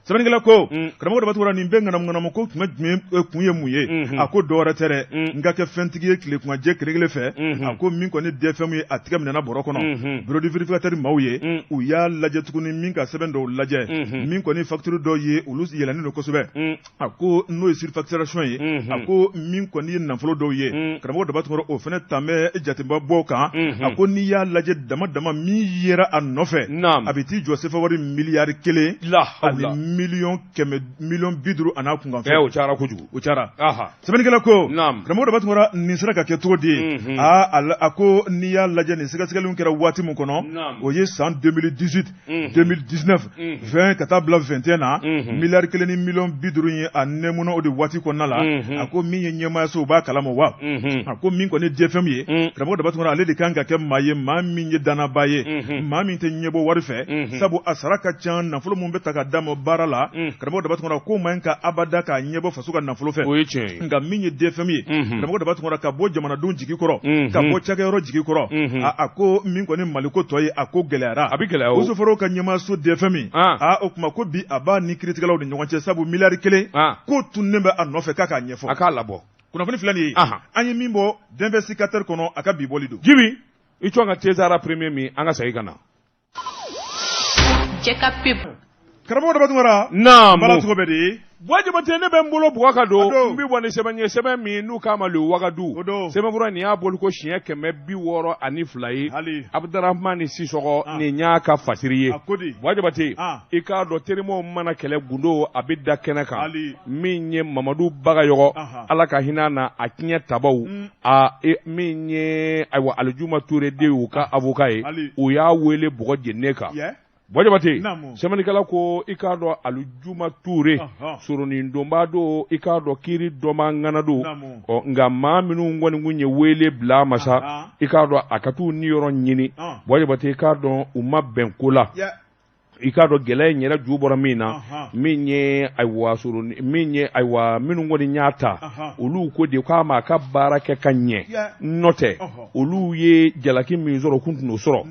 Sɛbɛnnikɛla ko karamɔgɔ Daba Tunkara nin bɛɛ ŋanamuŋanamu ko kun ye mun ye. A ko dɔwɛrɛ tɛ dɛ. N ka kɛ fɛntigi ye tile kunjɛ kelen kelen fɛ. A ko min kɔni DFM ye a tigɛ minɛna bɔrɔ kɔnɔ. Bureau du vérificateur maaw ye. U y'a lajɛ tuguni min ka sɛbɛn dɔw lajɛ. Min kɔni facture dɔw ye olu yɛlɛnnen don kosɛbɛ. A ko n'o ye surfacturation ye. A ko min kɔni ye nafolo dɔw ye. Karamɔgɔ Daba Tunkara o fana tan bɛ jateba bɔ kan. A ko n'i y'a lajɛ dama dama min yera a nɔfɛ. Naam. A bɛ t'i jɔ sefa wari miliyari 1. La hawla. Ani miliyɔn 100 miliyɔn 50 a n'a kunkanfɛn. O cayara kojugu. O cayara. Aha. Sɛbɛnnikɛla ko. Naam. Karamɔgɔ Daba Tunkara nin sera ka kɛ cogo di? Aa a ko n'i y'a lajɛ nin sɛgɛsɛgɛliw kɛra waati min kɔnɔ. Naam. O ye san 2018. 2019. 20 ka taa bila 21 na. Miliyari 1 ni miliyɔn 50 ye a nɛmuna o de waati kɔnɔna la. A ko min ye ɲɛmaayaso u b'a kalama wa. A ko min kɔni ye DFM ye. Karamɔgɔ Daba Tunkara ale de kan ka kɛ maa ye maa min ye danaba ye. Maa min tɛ ɲɛbɔ wari fɛ. Sabu a sara ka ca nafolo min bɛ ta ka d'a ma baara la. Karamɔgɔ Daba Tunkara ko man ka abada k'a ɲɛbɔ faso ka nafolo fɛ. O ye tiɲɛ ye. Nka min ye DFM ye. Karamɔgɔ Daba Tunkara ka bɔ jamanadenw jigi kɔrɔ. Ka bɔ cakɛyɔrɔ jigi kɔrɔ. A ko min kɔni Maliko tɔ ye a ko gɛlɛyara. A bɛ gɛlɛya o. Eaux et forêts ka ɲɛmaayaso DFM. Aa o tuma ko bi a b'a ni kiiritigɛlaw ni ɲɔgɔn cɛ sabu miliyari 1. Ko tununnen bɛ a nɔfɛ k'a k'a ɲɛfɔ. A k'a labɔ. Kunnafoni filɛ nin ye. An ye min bɔ L'Investigateur kɔnɔ a ka bi bɔli don. Jibi i cɔn ka Cesara premier min an ka segin ka na. Jɛka pub. Karamɔgɔ Daba Tunkara. Naamu. Baara cogo bɛ di? Buwa Jabate ne bɛ n bolo bugɔ ka don n bɛ bɔ ni sɛbɛn ye sɛbɛn min n'u k'a ma le Wagadu sɛbɛnfura nin y'a boli ko siɲɛ 662 ye Abudaramani Sisɔgɔ nin y'a ka fasiri ye Buwa Jabate i k'a dɔn terimaw mana kɛlɛ gundo a bɛ da kɛnɛ kan min ye Mamadu Bagayɔgɔ Ala ka hinɛ na a tiɲɛ tabaw a min ye ayiwa Alijuma Ture de y'u ka avocat ye u y'a wele bɔgɔ jeninen kan. Buwa Jabate sɛbɛnnikɛla ko i k'a dɔn Alijuma Ture soronin donbaa don i k'a dɔn kiiri dɔnbaa ŋana don ɔ nka maa minnu kɔni kun ye wele bila a ma sa i k'a dɔn a ka t'u niyɔrɔ ɲini Buwa Jabate i k'a dɔn u ma bɛn ko la i k'a dɔn gɛlɛya in yɛrɛ ju bɔra min na min ye ayiwa soronin min ye ayiwa minnu kɔni y'a ta olu ko de k'a ma a ka baara kɛ ka ɲɛ n'o tɛ olu ye jalaki min sɔrɔ kun tun sɔrɔ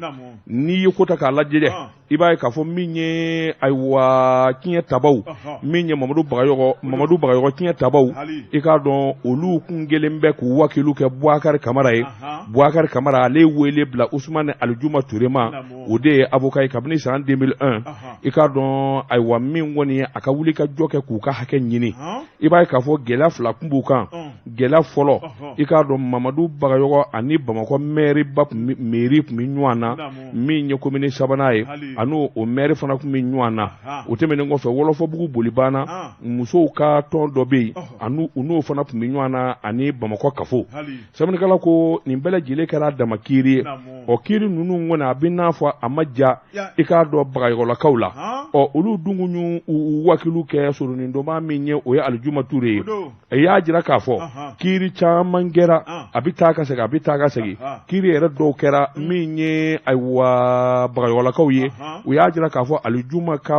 n'i ye ko ta k'a lajɛ dɛ i b'a ye k'a fɔ min ye ayiwa tiɲɛ tabaw min ye Mamadu Bagayɔgɔ tiɲɛ tabaw i k'a dɔn olu kun kelen bɛ k'u wakilu kɛ Buwakari Kamara ye Buwakari Kamara ale wele bila Usumani Alijuma Ture ma o de ye avocat ye kabini san 2001 adjoint i k'a dɔn ayiwa min kɔni ye a ka wuli ka jɔ kɛ k'u ka hakɛ ɲini i b'a ye k'a fɔ gɛlɛya fila tun b'u kan gɛlɛya fɔlɔ i k'a dɔn Mamadu Bagayɔgɔ ani Bamakɔ mɛriba mairie tun bɛ ɲɔgɔn na min ye komini sabanan ye ani o mɛri fana tun bɛ ɲɔgɔn na o tɛmɛnen kɔfɛ Wɔlɔfɔbugu Bolibana musow ka tɔn dɔ bɛ yen ani u n'o fana tun bɛ ɲɔgɔn na ani Bamakɔ kafo sɛbɛnnikɛla ko nin bɛɛ lajɛlen kɛra dama kiiri ye ɔ kiiri ninnu kɔni a bɛ n'a fɔ a ma ja i k'a dɔn Bagayɔgɔlakaw la ɔ olu dun kun y'u wakilu kɛ soronindonbaa min ye o ye Alijuma Ture ye a y'a jira k'a fɔ kiiri caman kɛra a bɛ taa ka segin a bɛ taa ka segin kiiri yɛrɛ dɔw kɛra min ye ayiwa Bagayɔgɔlakaw ye u y'a jira k'a fɔ Alijuma ka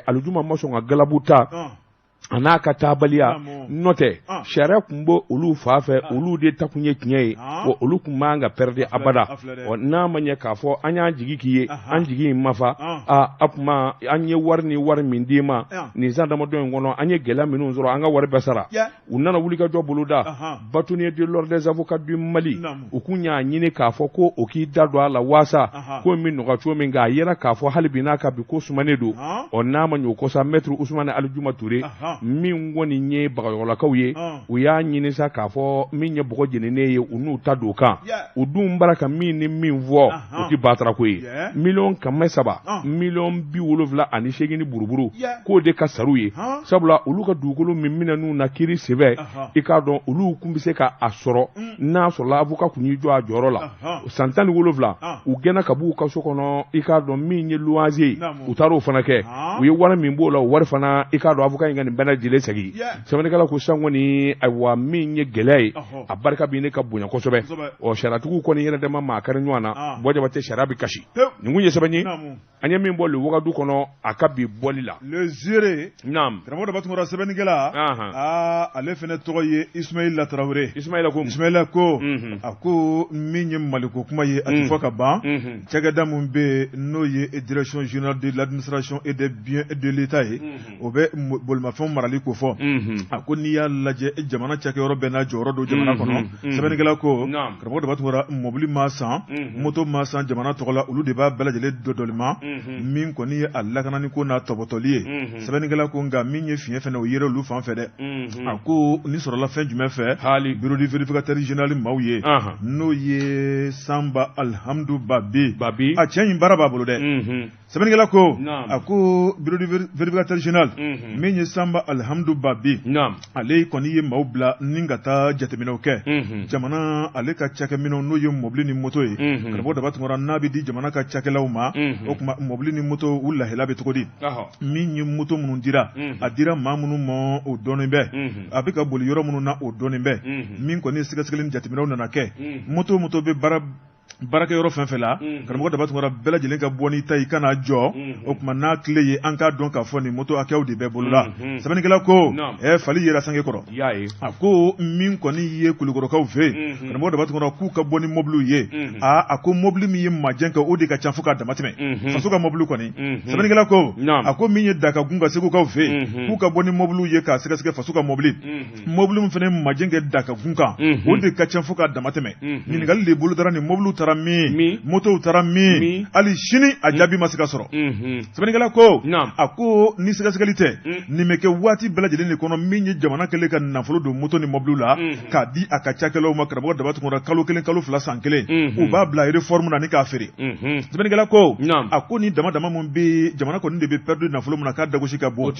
Alijuma ma sɔn ka galabu ta a n'a ka taabaliya n'o tɛ sariya tun bɛ olu fan fɛ olu de ta tun ye tiɲɛ ye wa olu tun man ka pɛrɛdi abada ɔ n'a ma ɲɛ k'a fɔ an y'an jigi k'i ye an jigi in ma fa aa a tuma an ye wari ni wari min d'i ma nin san damadɔ in kɔnɔ an ye gɛlɛya minnu sɔrɔ an ka wari bɛɛ sara u nana wulikajɔ boloda bâtonnier de l'ordre des avocats du Mali u kun y'a ɲini k'a fɔ ko o k'i da don a la waasa ko in bɛ nɔgɔya cogo min nka a yera k'a fɔ hali bi n'a ka bi ko sumanen don ɔ n'a ma ɲɛ o kɔ sa maître Usumani Alijuma Ture min kɔni ye Bagayɔgɔlakaw ye u y'a ɲini sa k'a fɔ min ye bɔgɔ jeninen ye u n'u ta don kan u dun bara ka min ni min fɔ o tɛ batarako ye 300,000 78,000 ni buruburu k'o de ka sar'u ye sabula olu ka dugukolo min minɛn'u na kiiri senfɛ i k'a dɔn olu kun bɛ se ka a sɔrɔ n'a sɔrɔla avocat kun y'i jɔ a jɔyɔrɔ la san 17 u gɛnna ka b'u ka so kɔnɔ i k'a dɔn min ye luwanse ye u taara o fana kɛ u ye wari min b'o la o wari fana i k'a dɔn avocat in ka nin bɛɛ lajɛlen segin sɛbɛnnikɛla ko sisan kɔni ayiwa min ye gɛlɛya ye a barika bɛ ɲini ka bonya kosɛbɛ ɔ sariyatigiw kɔni yɛrɛ dama maa kari ɲɔgɔn na Buwa Jabatɛ sariya bɛ kasi nin kun ye sɛbɛn ye an ye min bɔ le wagadu kɔnɔ a ka bi bɔli la le Zere naam karamɔgɔ Daba Tunkara sɛbɛnnikɛla aa ale fana tɔgɔ ye Ismaila Tarawele Ismaila ko Ismaila ko a ko min ye Maliko kuma ye a tɛ fɔ ka ban cakɛda min bɛ yen n'o ye direction générale de l'administration et des biens de l'État ye o bɛ bolimafɛnw marali ko fɔ a ko n'i y'a lajɛ jamana cakɛyɔrɔ bɛɛ n'a jɔyɔrɔ don jamana kɔnɔ sɛbɛnnikɛla ko karamɔgɔ Daba Tunkara mɔbili maa san moto maa san jamana tɔgɔ la olu de b'a bɛɛ lajɛlen dɔdɔlima min kɔni ye a lakanani ko n'a tɔbɔtɔli ye sɛbɛnnikɛla ko nka min ye fiɲɛ fana o yera olu fan fɛ dɛ a ko nin sɔrɔla fɛn jumɛn fɛ hali bureau du vérificateur général maaw ye n'o ye Sanba Alihamdu Babi Babi a cɛ in baara b'a bolo dɛ Sɛbɛnnikɛla ko a ko bureau du vérificateur général min ye Sanba Alihamdu Babi ale kɔni ye maaw bila ni ka taa jateminɛw kɛ jamana ale ka cakɛminɛnw n'o ye mɔbili ni moto ye karamɔgɔ Daba Tunkara n'a bɛ di jamana ka cakɛlaw ma o tuma mɔbili ni moto u lahala bɛ cogo di min ye moto minnu dira a dira maa minnu ma o dɔnnen bɛ a bɛ ka boli yɔrɔ minnu na o dɔnnen bɛ min kɔni sɛgɛsɛgɛli ni jateminɛw nana kɛ moto moto bɛ baara baarakɛyɔrɔ fɛn fɛn la karamɔgɔ Daba Tunkara bɛɛ lajɛlen ka bɔ n'i ta i ka n'a jɔ o tuma n'a tile ye an k'a dɔn k'a fɔ nin moto hakɛw de bɛ bolo la sɛbɛnnikɛla ko fali yera sange kɔrɔ a ko min kɔni ye Kulukɔrɔkaw fɛ yen karamɔgɔ Daba Tunkara k'u ka bɔ ni mobiliw ye aa a ko mobili min ye majɛ kɛ o de ka ca fo k'a damatɛmɛ faso ka mobili kɔni sɛbɛnnikɛla ko a ko min ye Dakagun ka Segukaw fɛ yen k'u ka bɔ ni mobiliw ye k'a sɛgɛsɛgɛ faso ka mobili mobili min fana majɛ kɛ Dakagun kan o de ka ca fo k'a damatɛmɛ ɲininkali de bolodara nin mobiliw taara min motow taara min hali sini a jaabi ma se ka sɔrɔ sɛbɛnnikɛla ko a ko ni sɛgɛsɛgɛli tɛ nin bɛ kɛ waati bɛɛ lajɛlen de kɔnɔ min ye jamana kɛlen ka nafolo don moto ni mobiliw la k'a di a ka cakɛlaw ma karamɔgɔ Daba Tunkara kalo kelen kalo fila san kelen u b'a bila réforme na ni k'a feere sɛbɛnnikɛla ko a ko ni dama dama min bɛ jamana kɔni de bɛ perdu nafolo min na k'a dagosi ka bon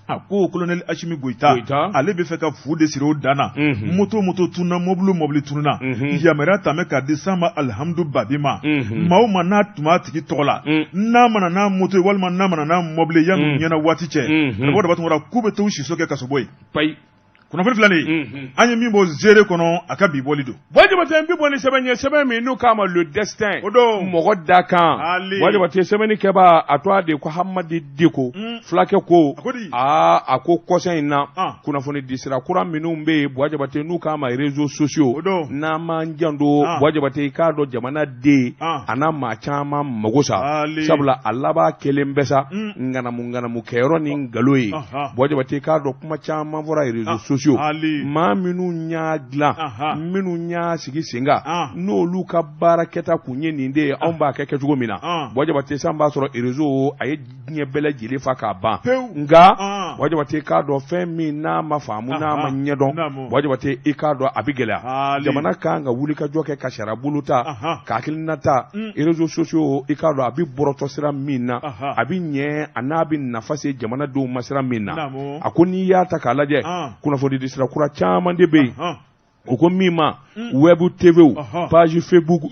a ko colonel Asimi Goyita ale bɛ fɛ ka fu de siri o dan na moto moto tununa mobili mobili tununa yamaruya tun bɛ k'a di Sanba Alihamdu Babi ma maa o maa n'a tun b'a tigi tɔgɔ la n'a ma na n'a moto ye walima n'a ma na n'a mobili ye yanni ɲɛna waati cɛ karamɔgɔ Daba Tunkara k'u bɛ t'u siso kɛ kasobo ye kunnafoni filɛ nin ye an ye min bɔ Zere kɔnɔ a ka bi bɔli don Buwa Jabatɛ n bɛ bɔ ni sɛbɛn ye sɛbɛn min n'u k'a ma le destin o don mɔgɔ da kan Buwa Jabatɛ sɛbɛnni kɛbaa a tɔgɔ de ko Hamadi Diko fulakɛ ko aa a ko kɔsa in na kunnafoni disira kura minnu bɛ yen Buwa Jabatɛ n'u k'a ma réseaux sociaux n'an m'an janto Buwa Jabatɛ i k'a dɔn jamana den a n'a maa caman mago sa sabula a laban kelen bɛ sa ŋanamu ŋanamu kɛyɔrɔ ni nkalon ye Buwa Jabatɛ i k'a dɔn kuma caman fɔra réseaux sociaux sociaux maa minnu y'a dilan minnu y'a sigi sen kan n'olu ka baarakɛta kun ye nin de ye anw b'a kɛ kɛcogo min na Buwa Jabate san b'a sɔrɔ réseau a ye diɲɛ bɛɛ lajɛlen fa k'a ban nka Buwa Jabate k'a dɔn fɛn min n'a ma faamu n'a ma ɲɛdɔn Buwa Jabate i k'a dɔn a bɛ gɛlɛya jamana kan ka wulikajɔ kɛ ka sariyabolo ta ka hakilina ta réseaux sociaux i k'a dɔn a bɛ bɔrɔtɔ sira min na a bɛ ɲɛ a n'a bɛ nafa se jamanadenw ma sira min na a ko n'i y'a ta k'a lajɛ kunnafonidi sira kura caman de bɛ yen u ko min ma web TV page Facebook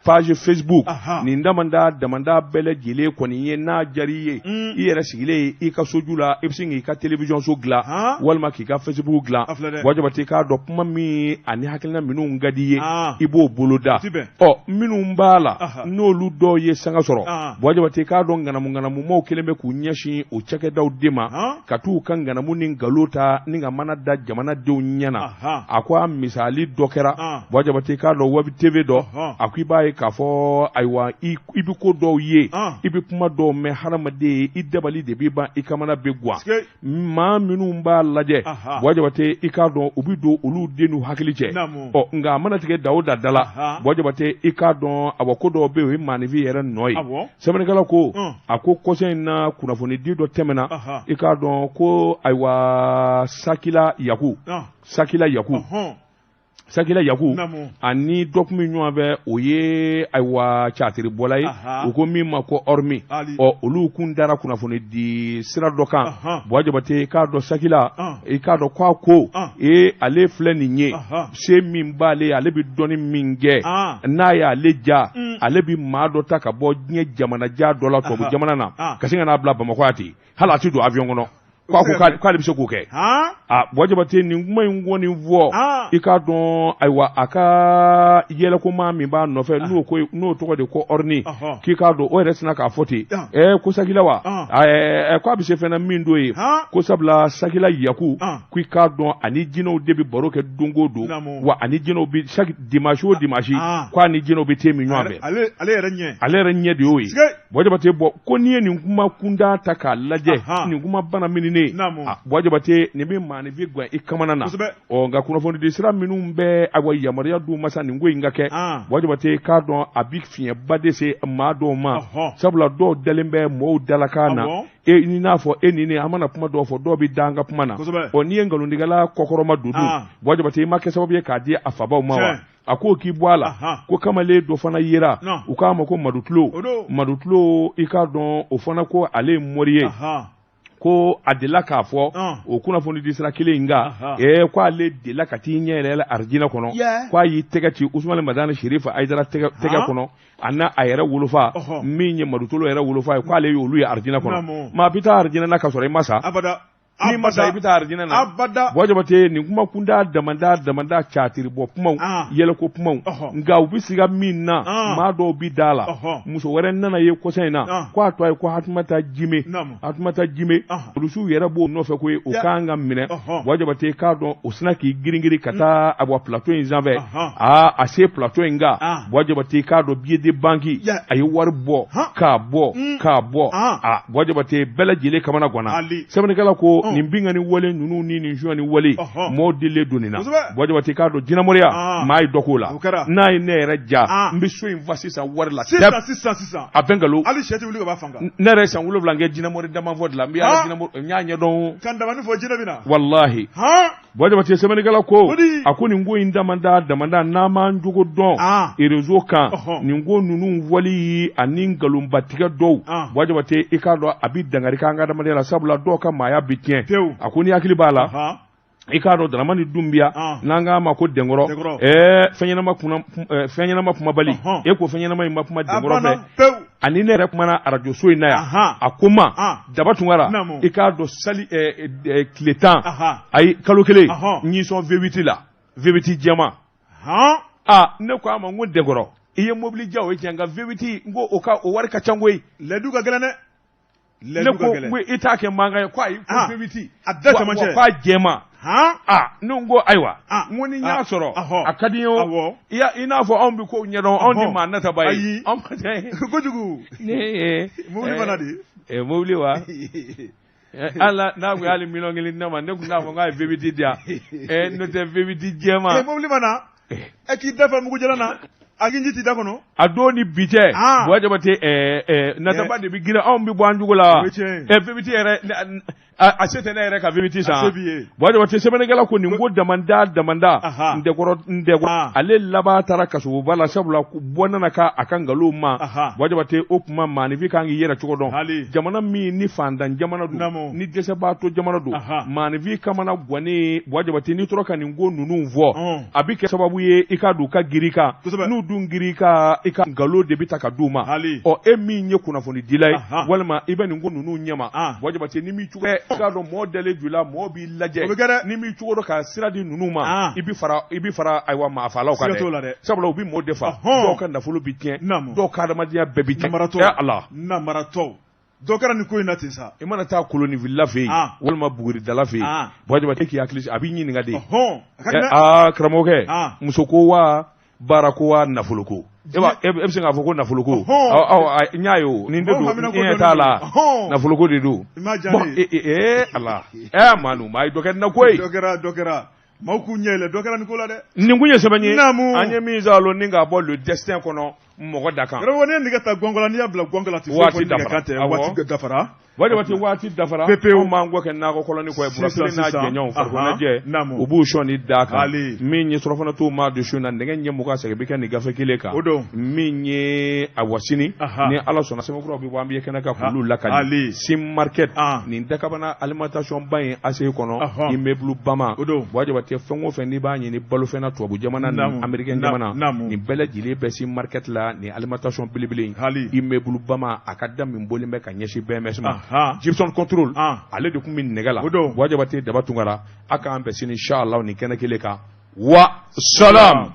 page Facebook nin damanda damanda bɛɛ lajɛlen kɔni ye n'a diyara i ye i yɛrɛ sigilen i ka soju la i bɛ se k'i ka télévision so dilan walima k'i ka Facebook dilan Buwa Jabate k'a dɔn kuma min ani hakilina minnu ka di i ye i b'o boloda ɔ minnu b'a la n'olu dɔw ye sanga sɔrɔ Buwa Jabate k'a dɔn ŋanamu ŋanamumaw kɛlen bɛ k'u ɲɛsin o cakɛdaw de ma ka t'u ka ŋanamu ni nkalon ta ni ka mana da jamanadenw ɲɛ na a ko a misali dɔ kɛra Buwa Jabate k'a dɔn web TV dɔ a ko i b'a ye k'a fɔ ayiwa i bɛ ko dɔw ye i bɛ kuma dɔw mɛn hadamaden i dabali de bɛ ban i kamana bɛ gwan maa minnu b'a lajɛ Buwa Jabate i k'a dɔn u bɛ don olu den n'u hakili cɛ ɔ nka a mana tigɛ da o da da la Buwa Jabate i k'a dɔn awa ko dɔw bɛ yen o ye maaninfin yɛrɛ nɔ ye sɛbɛnnikɛla ko a ko kɔsa in na kunnafonidi dɔ tɛmɛna i k'a dɔn ko ayiwa Sakila Yaku Sakila Yaku Sakila Yaku ani dɔ tun bɛ ɲɔgɔn fɛ o ye ayiwa catiribɔla ye u ko min ma ko Ɔrimi ɔ olu kun dara kunnafoni di sira dɔ kan Buwa Jabate i k'a dɔn Sakila i k'a dɔn ko a ko ee ale filɛ nin ye se min b'ale ale bɛ dɔnni min kɛ n'a y'ale ja ale bɛ maa dɔ ta ka bɔ diɲɛ jamanajan dɔ la tubabu jamana na ka sin ka n'a bila Bamakɔ yan ten hali a tɛ don avion kɔnɔ ko k'ale bɛ se k'o kɛ a Buwa Jabate nin kuma in kɔni fɔ i k'a dɔn ayiwa a ka yɛlɛkoma min b'a nɔfɛ n'o ko n'o tɔgɔ de ko Ɔrini k'i k'a dɔn o yɛrɛ sinna k'a fɔ ten ɛɛ ko Sakila wa ɛɛ k'a bɛ se fɛn na min d'o ye ko sabula Sakila Yaku k'i k'a dɔn ani jinɛw de bɛ baro kɛ don o don wa ani jinɛw bɛ chaque dimanche o dimanche ko ani jinɛw bɛ te min ɲɔgɔn fɛ ale yɛrɛ ɲɛ ale yɛrɛ ɲɛ de y'o ye Buwa Jabate bɔn ko n'i ye nin kuma kunda ta k'a lajɛ nin kuma bana mininen Buwa Jabate nin bɛ maaninfin gwan i kamana na ɔ nka kunnafonidi sira minnu bɛ ayiwa yamaruya d'u ma sa nin ko in ka kɛ Buwa Jabate k'a dɔn a bɛ fiɲɛba de se maa dɔw ma sabula dɔw dalen bɛ mɔgɔw dalakan na e i n'a fɔ e ni ne an mana kuma dɔw fɔ dɔw bɛ da an ka kuma na ɔ n'i ye nkalontigɛla kɔkɔrɔma don dun Buwa Jabate i ma kɛ sababu ye k'a di a fabaw ma wa a ko k'i bɔ a la ko kamalen dɔ fana yera u k'a ma ko Madutulo Madutulo i k'a dɔn o fana ko ale ye mori ye ko a delila k'a fɔ o kunnafoni di sira kelen in kan ee ko ale delila ka t'i ɲɛ yɛlɛ arijinɛ kɔnɔ ko a y'i tɛgɛ ci Usumani Madani Sherifa Ayidara tɛgɛ kɔnɔ a n'a a yɛrɛ wolofa min ye Madutulo yɛrɛ wolofa ye k'ale y'olu ye arijinɛ kɔnɔ maa bɛ taa arijinɛ na ka sɔrɔ i ma sa n'i ma sa i bɛ taa arijinɛ na abada Buwa Jabate nin kuma kunda damanda damanda catiri bɔ kumaw yɛlɛko kumaw nka u bɛ siga min na maa dɔw bɛ da la muso wɛrɛ nana ye kɔsa in na ko a tɔgɔ ye ko Hatumata Jime Hatumata Jime polisiw yɛrɛ b'o nɔfɛ ko o kan ka minɛ Buwa Jabate k'a dɔn o sinna k'i girin-girin ka taa awa plateau in sanfɛ aa a se plateau in kan Buwa Jabate k'a dɔn billet de banque a ye wari bɔ k'a bɔ k'a bɔ a Buwa Jabate bɛɛ lajɛlen kamana ganna sɛbɛnnikɛla ko nin binkanni wale ninnu ni nin sonyani wale mɔɔw delilen don nin na Buwa Jabate k'a dɔn jinɛmoriya maa ye dɔ k'o la n'a ye ne yɛrɛ ja n bɛ so in fa sisan wari la sisan sisan a bɛ nkalon hali sɛ tɛ wuli ka b'a fan kan ne yɛrɛ ye san 7 kɛ jinɛmori damafɔ de la n bɛ ala jinɛmori n y'a ɲɛdɔn kan damani fɔ jinɛ bɛ na walahi Buwa Jabate sɛbɛnnikɛla ko a ko nin ko in damanda damanda n'an m'an jogo dɔn réseau kan nin ko ninnu fɔli ani nkalonbatigɛ dɔw Buwa Jabate i k'a dɔn a bɛ dankari k'an ka adamadenya la sabula dɔw ka maaya bɛ tiɲɛ a ko n'i hakili b'a la i k'a dɔn Daramani Dunbiya n'an k'a ma ko Dɛnkɔrɔ ɛɛ fɛn ɲɛnama kumabali e ko fɛn ɲɛnama in ma kuma Dɛnkɔrɔ fɛ ani ne yɛrɛ kumana arajoso in na yan a ko n ma Daba Tunkara i k'a dɔn sali tile 10 ayi kalo kelen n y'i sɔn V8 la V8 jɛman aa ne ko a ma n ko Dɛnkɔrɔ i ye mobili diya o ye tiɲɛ nka V8 n ko o ka o wari ka ca koyi lɛdu ka gɛlɛn dɛ ne ko n ko i t'a kɛ mankan ye ko ayi ko V8 a da cɛmancɛ k'a jɛman aa ne ko ayiwa n ko ni n y'a sɔrɔ a ka di n ye o i n'a fɔ anw bɛ kow ɲɛdɔn anw tɛ maa nataba ye anw kojugu ne mobili mana di mobili wa Ala n'a kun y'ale miliyɔn 1 di ne ma, ne tun t'a fɔ k'a ye V8 di yan, n'o tɛ V8 jɛman. Mobili ma na ɛ k'i da fa mugu jalan na, a k'i ji t'i da kɔnɔ. A don ni bi cɛ, Buwa Jabate, nataba de bɛ girin, anw bɛ bɔ an jugu la. V8 yɛrɛ, a se tɛ ne yɛrɛ ka V8 san. Buwa Jabate, sɛbɛnnikɛla ko nin ko damanda damanda ndɛkɔrɔ ndɛkɔrɔ, ale laban taara kasoba la, sabula bɔ nana ka a ka nkalon ma. Buwa Jabate, o tuma maaninfin kan k'i yɛrɛ cogo dɔn. Jamana min ni fantan jamana don, ni dɛsɛbaatɔ jamana don, maaninfin kamana gannen. Buwa Jabate, n'i tora ka nin ko ninnu fɔ, a bɛ kɛ sababu ye i ka don ka girin kan. N'u dun girin kan, i ka nkalon de bɛ ta ka d'u ma. Ɔ, e min ye kunnafonidila ye, walima i bɛ nin ko ninnu ɲɛma, Buwa Jabate, ni m'i cogo, i k'a dɔn mɔɔ dalen jɔ la, mɔɔ b'i lajɛ. Ni m'i cogo dɔn ka sira di ninnu ma, i bɛ fara, i bɛ fara ayiwa maafalaw kan dɛ, sabula u bɛ mɔɔ de fa, dɔw ka nafolo bɛ tiɲɛ, dɔw ka adamadenya bɛɛ bɛ tiɲɛ. Ala namaratɔw dɔ kɛra nin ko in na ten sa. I mana taa kolonifilila fɛ yen, walima buguridala fɛ yen, Buwa Jabate k'i hakili sigi, a b'i ɲininka de. Aa karamɔgɔkɛ, muso ko wa, baara ko wa, nafolo ko? E bɛ se k'a fɔ ko nafolo ko? N y'a ye o, nin de don, n ɲɛ t'a la, nafolo ko de don. Bon, ee Ala, ɛ Manu, maa ye dɔ kɛ nin na koyi. Dɔ kɛra, dɔ kɛra. Maaw k'u ɲɛ yɛlɛ, dɔ kɛra nin ko la dɛ. Nin kun ye sɛbɛn ye an ye min sɔrɔ ni k'a bɔ Le Destin kɔnɔ mɔgɔ da kan. Karamɔgɔ, n'i ye nɛgɛ ta gɔngɔn la, n'i y'a bila gɔngɔn la, a tɛ foyi fɔ ni nɛgɛ kan tɛ. Waati dafara. Buwa Jabate, waati dafara. Pepewu. Anw b'an kɔ kɛ nakɔ kɔlɔni kɔ ye, Burasili n'a jɛɲɔgɔnw farikoloɲɛnajɛ, u b'u sɔnni d'a kan. Min ye surɔfana to maa don su na, nɛgɛ ɲɛ 20 segin bɛ kɛ nin gafe kelen kan. O don. Min ye awa sini, ni Ala sɔnna, sɛbɛn kuraw bɛ bɔ, an bɛ kɛnɛ kan k'olu lakali. Sim Market, nin dakabana alimentation ba in ACI kɔnɔ, immeuble Bama. O don. Buwa Jabate, fɛn o fɛn n'i b'a ɲini balofɛn na tubabu jamana ni américain jamana, nin bɛɛ lajɛlen bɛ Sim Market la, nin alimentation belebele in. Immeuble Bama, a ka da min bɔlen bɛ ka ɲɛsin BMS ma. Gibson Control, ale de tun bɛ nɛgɛ la. O don. Buwa Jabate, Daba Tunkara, a k'an bɛn sini inchallah nin kɛnɛ kelen kan. Wa salam.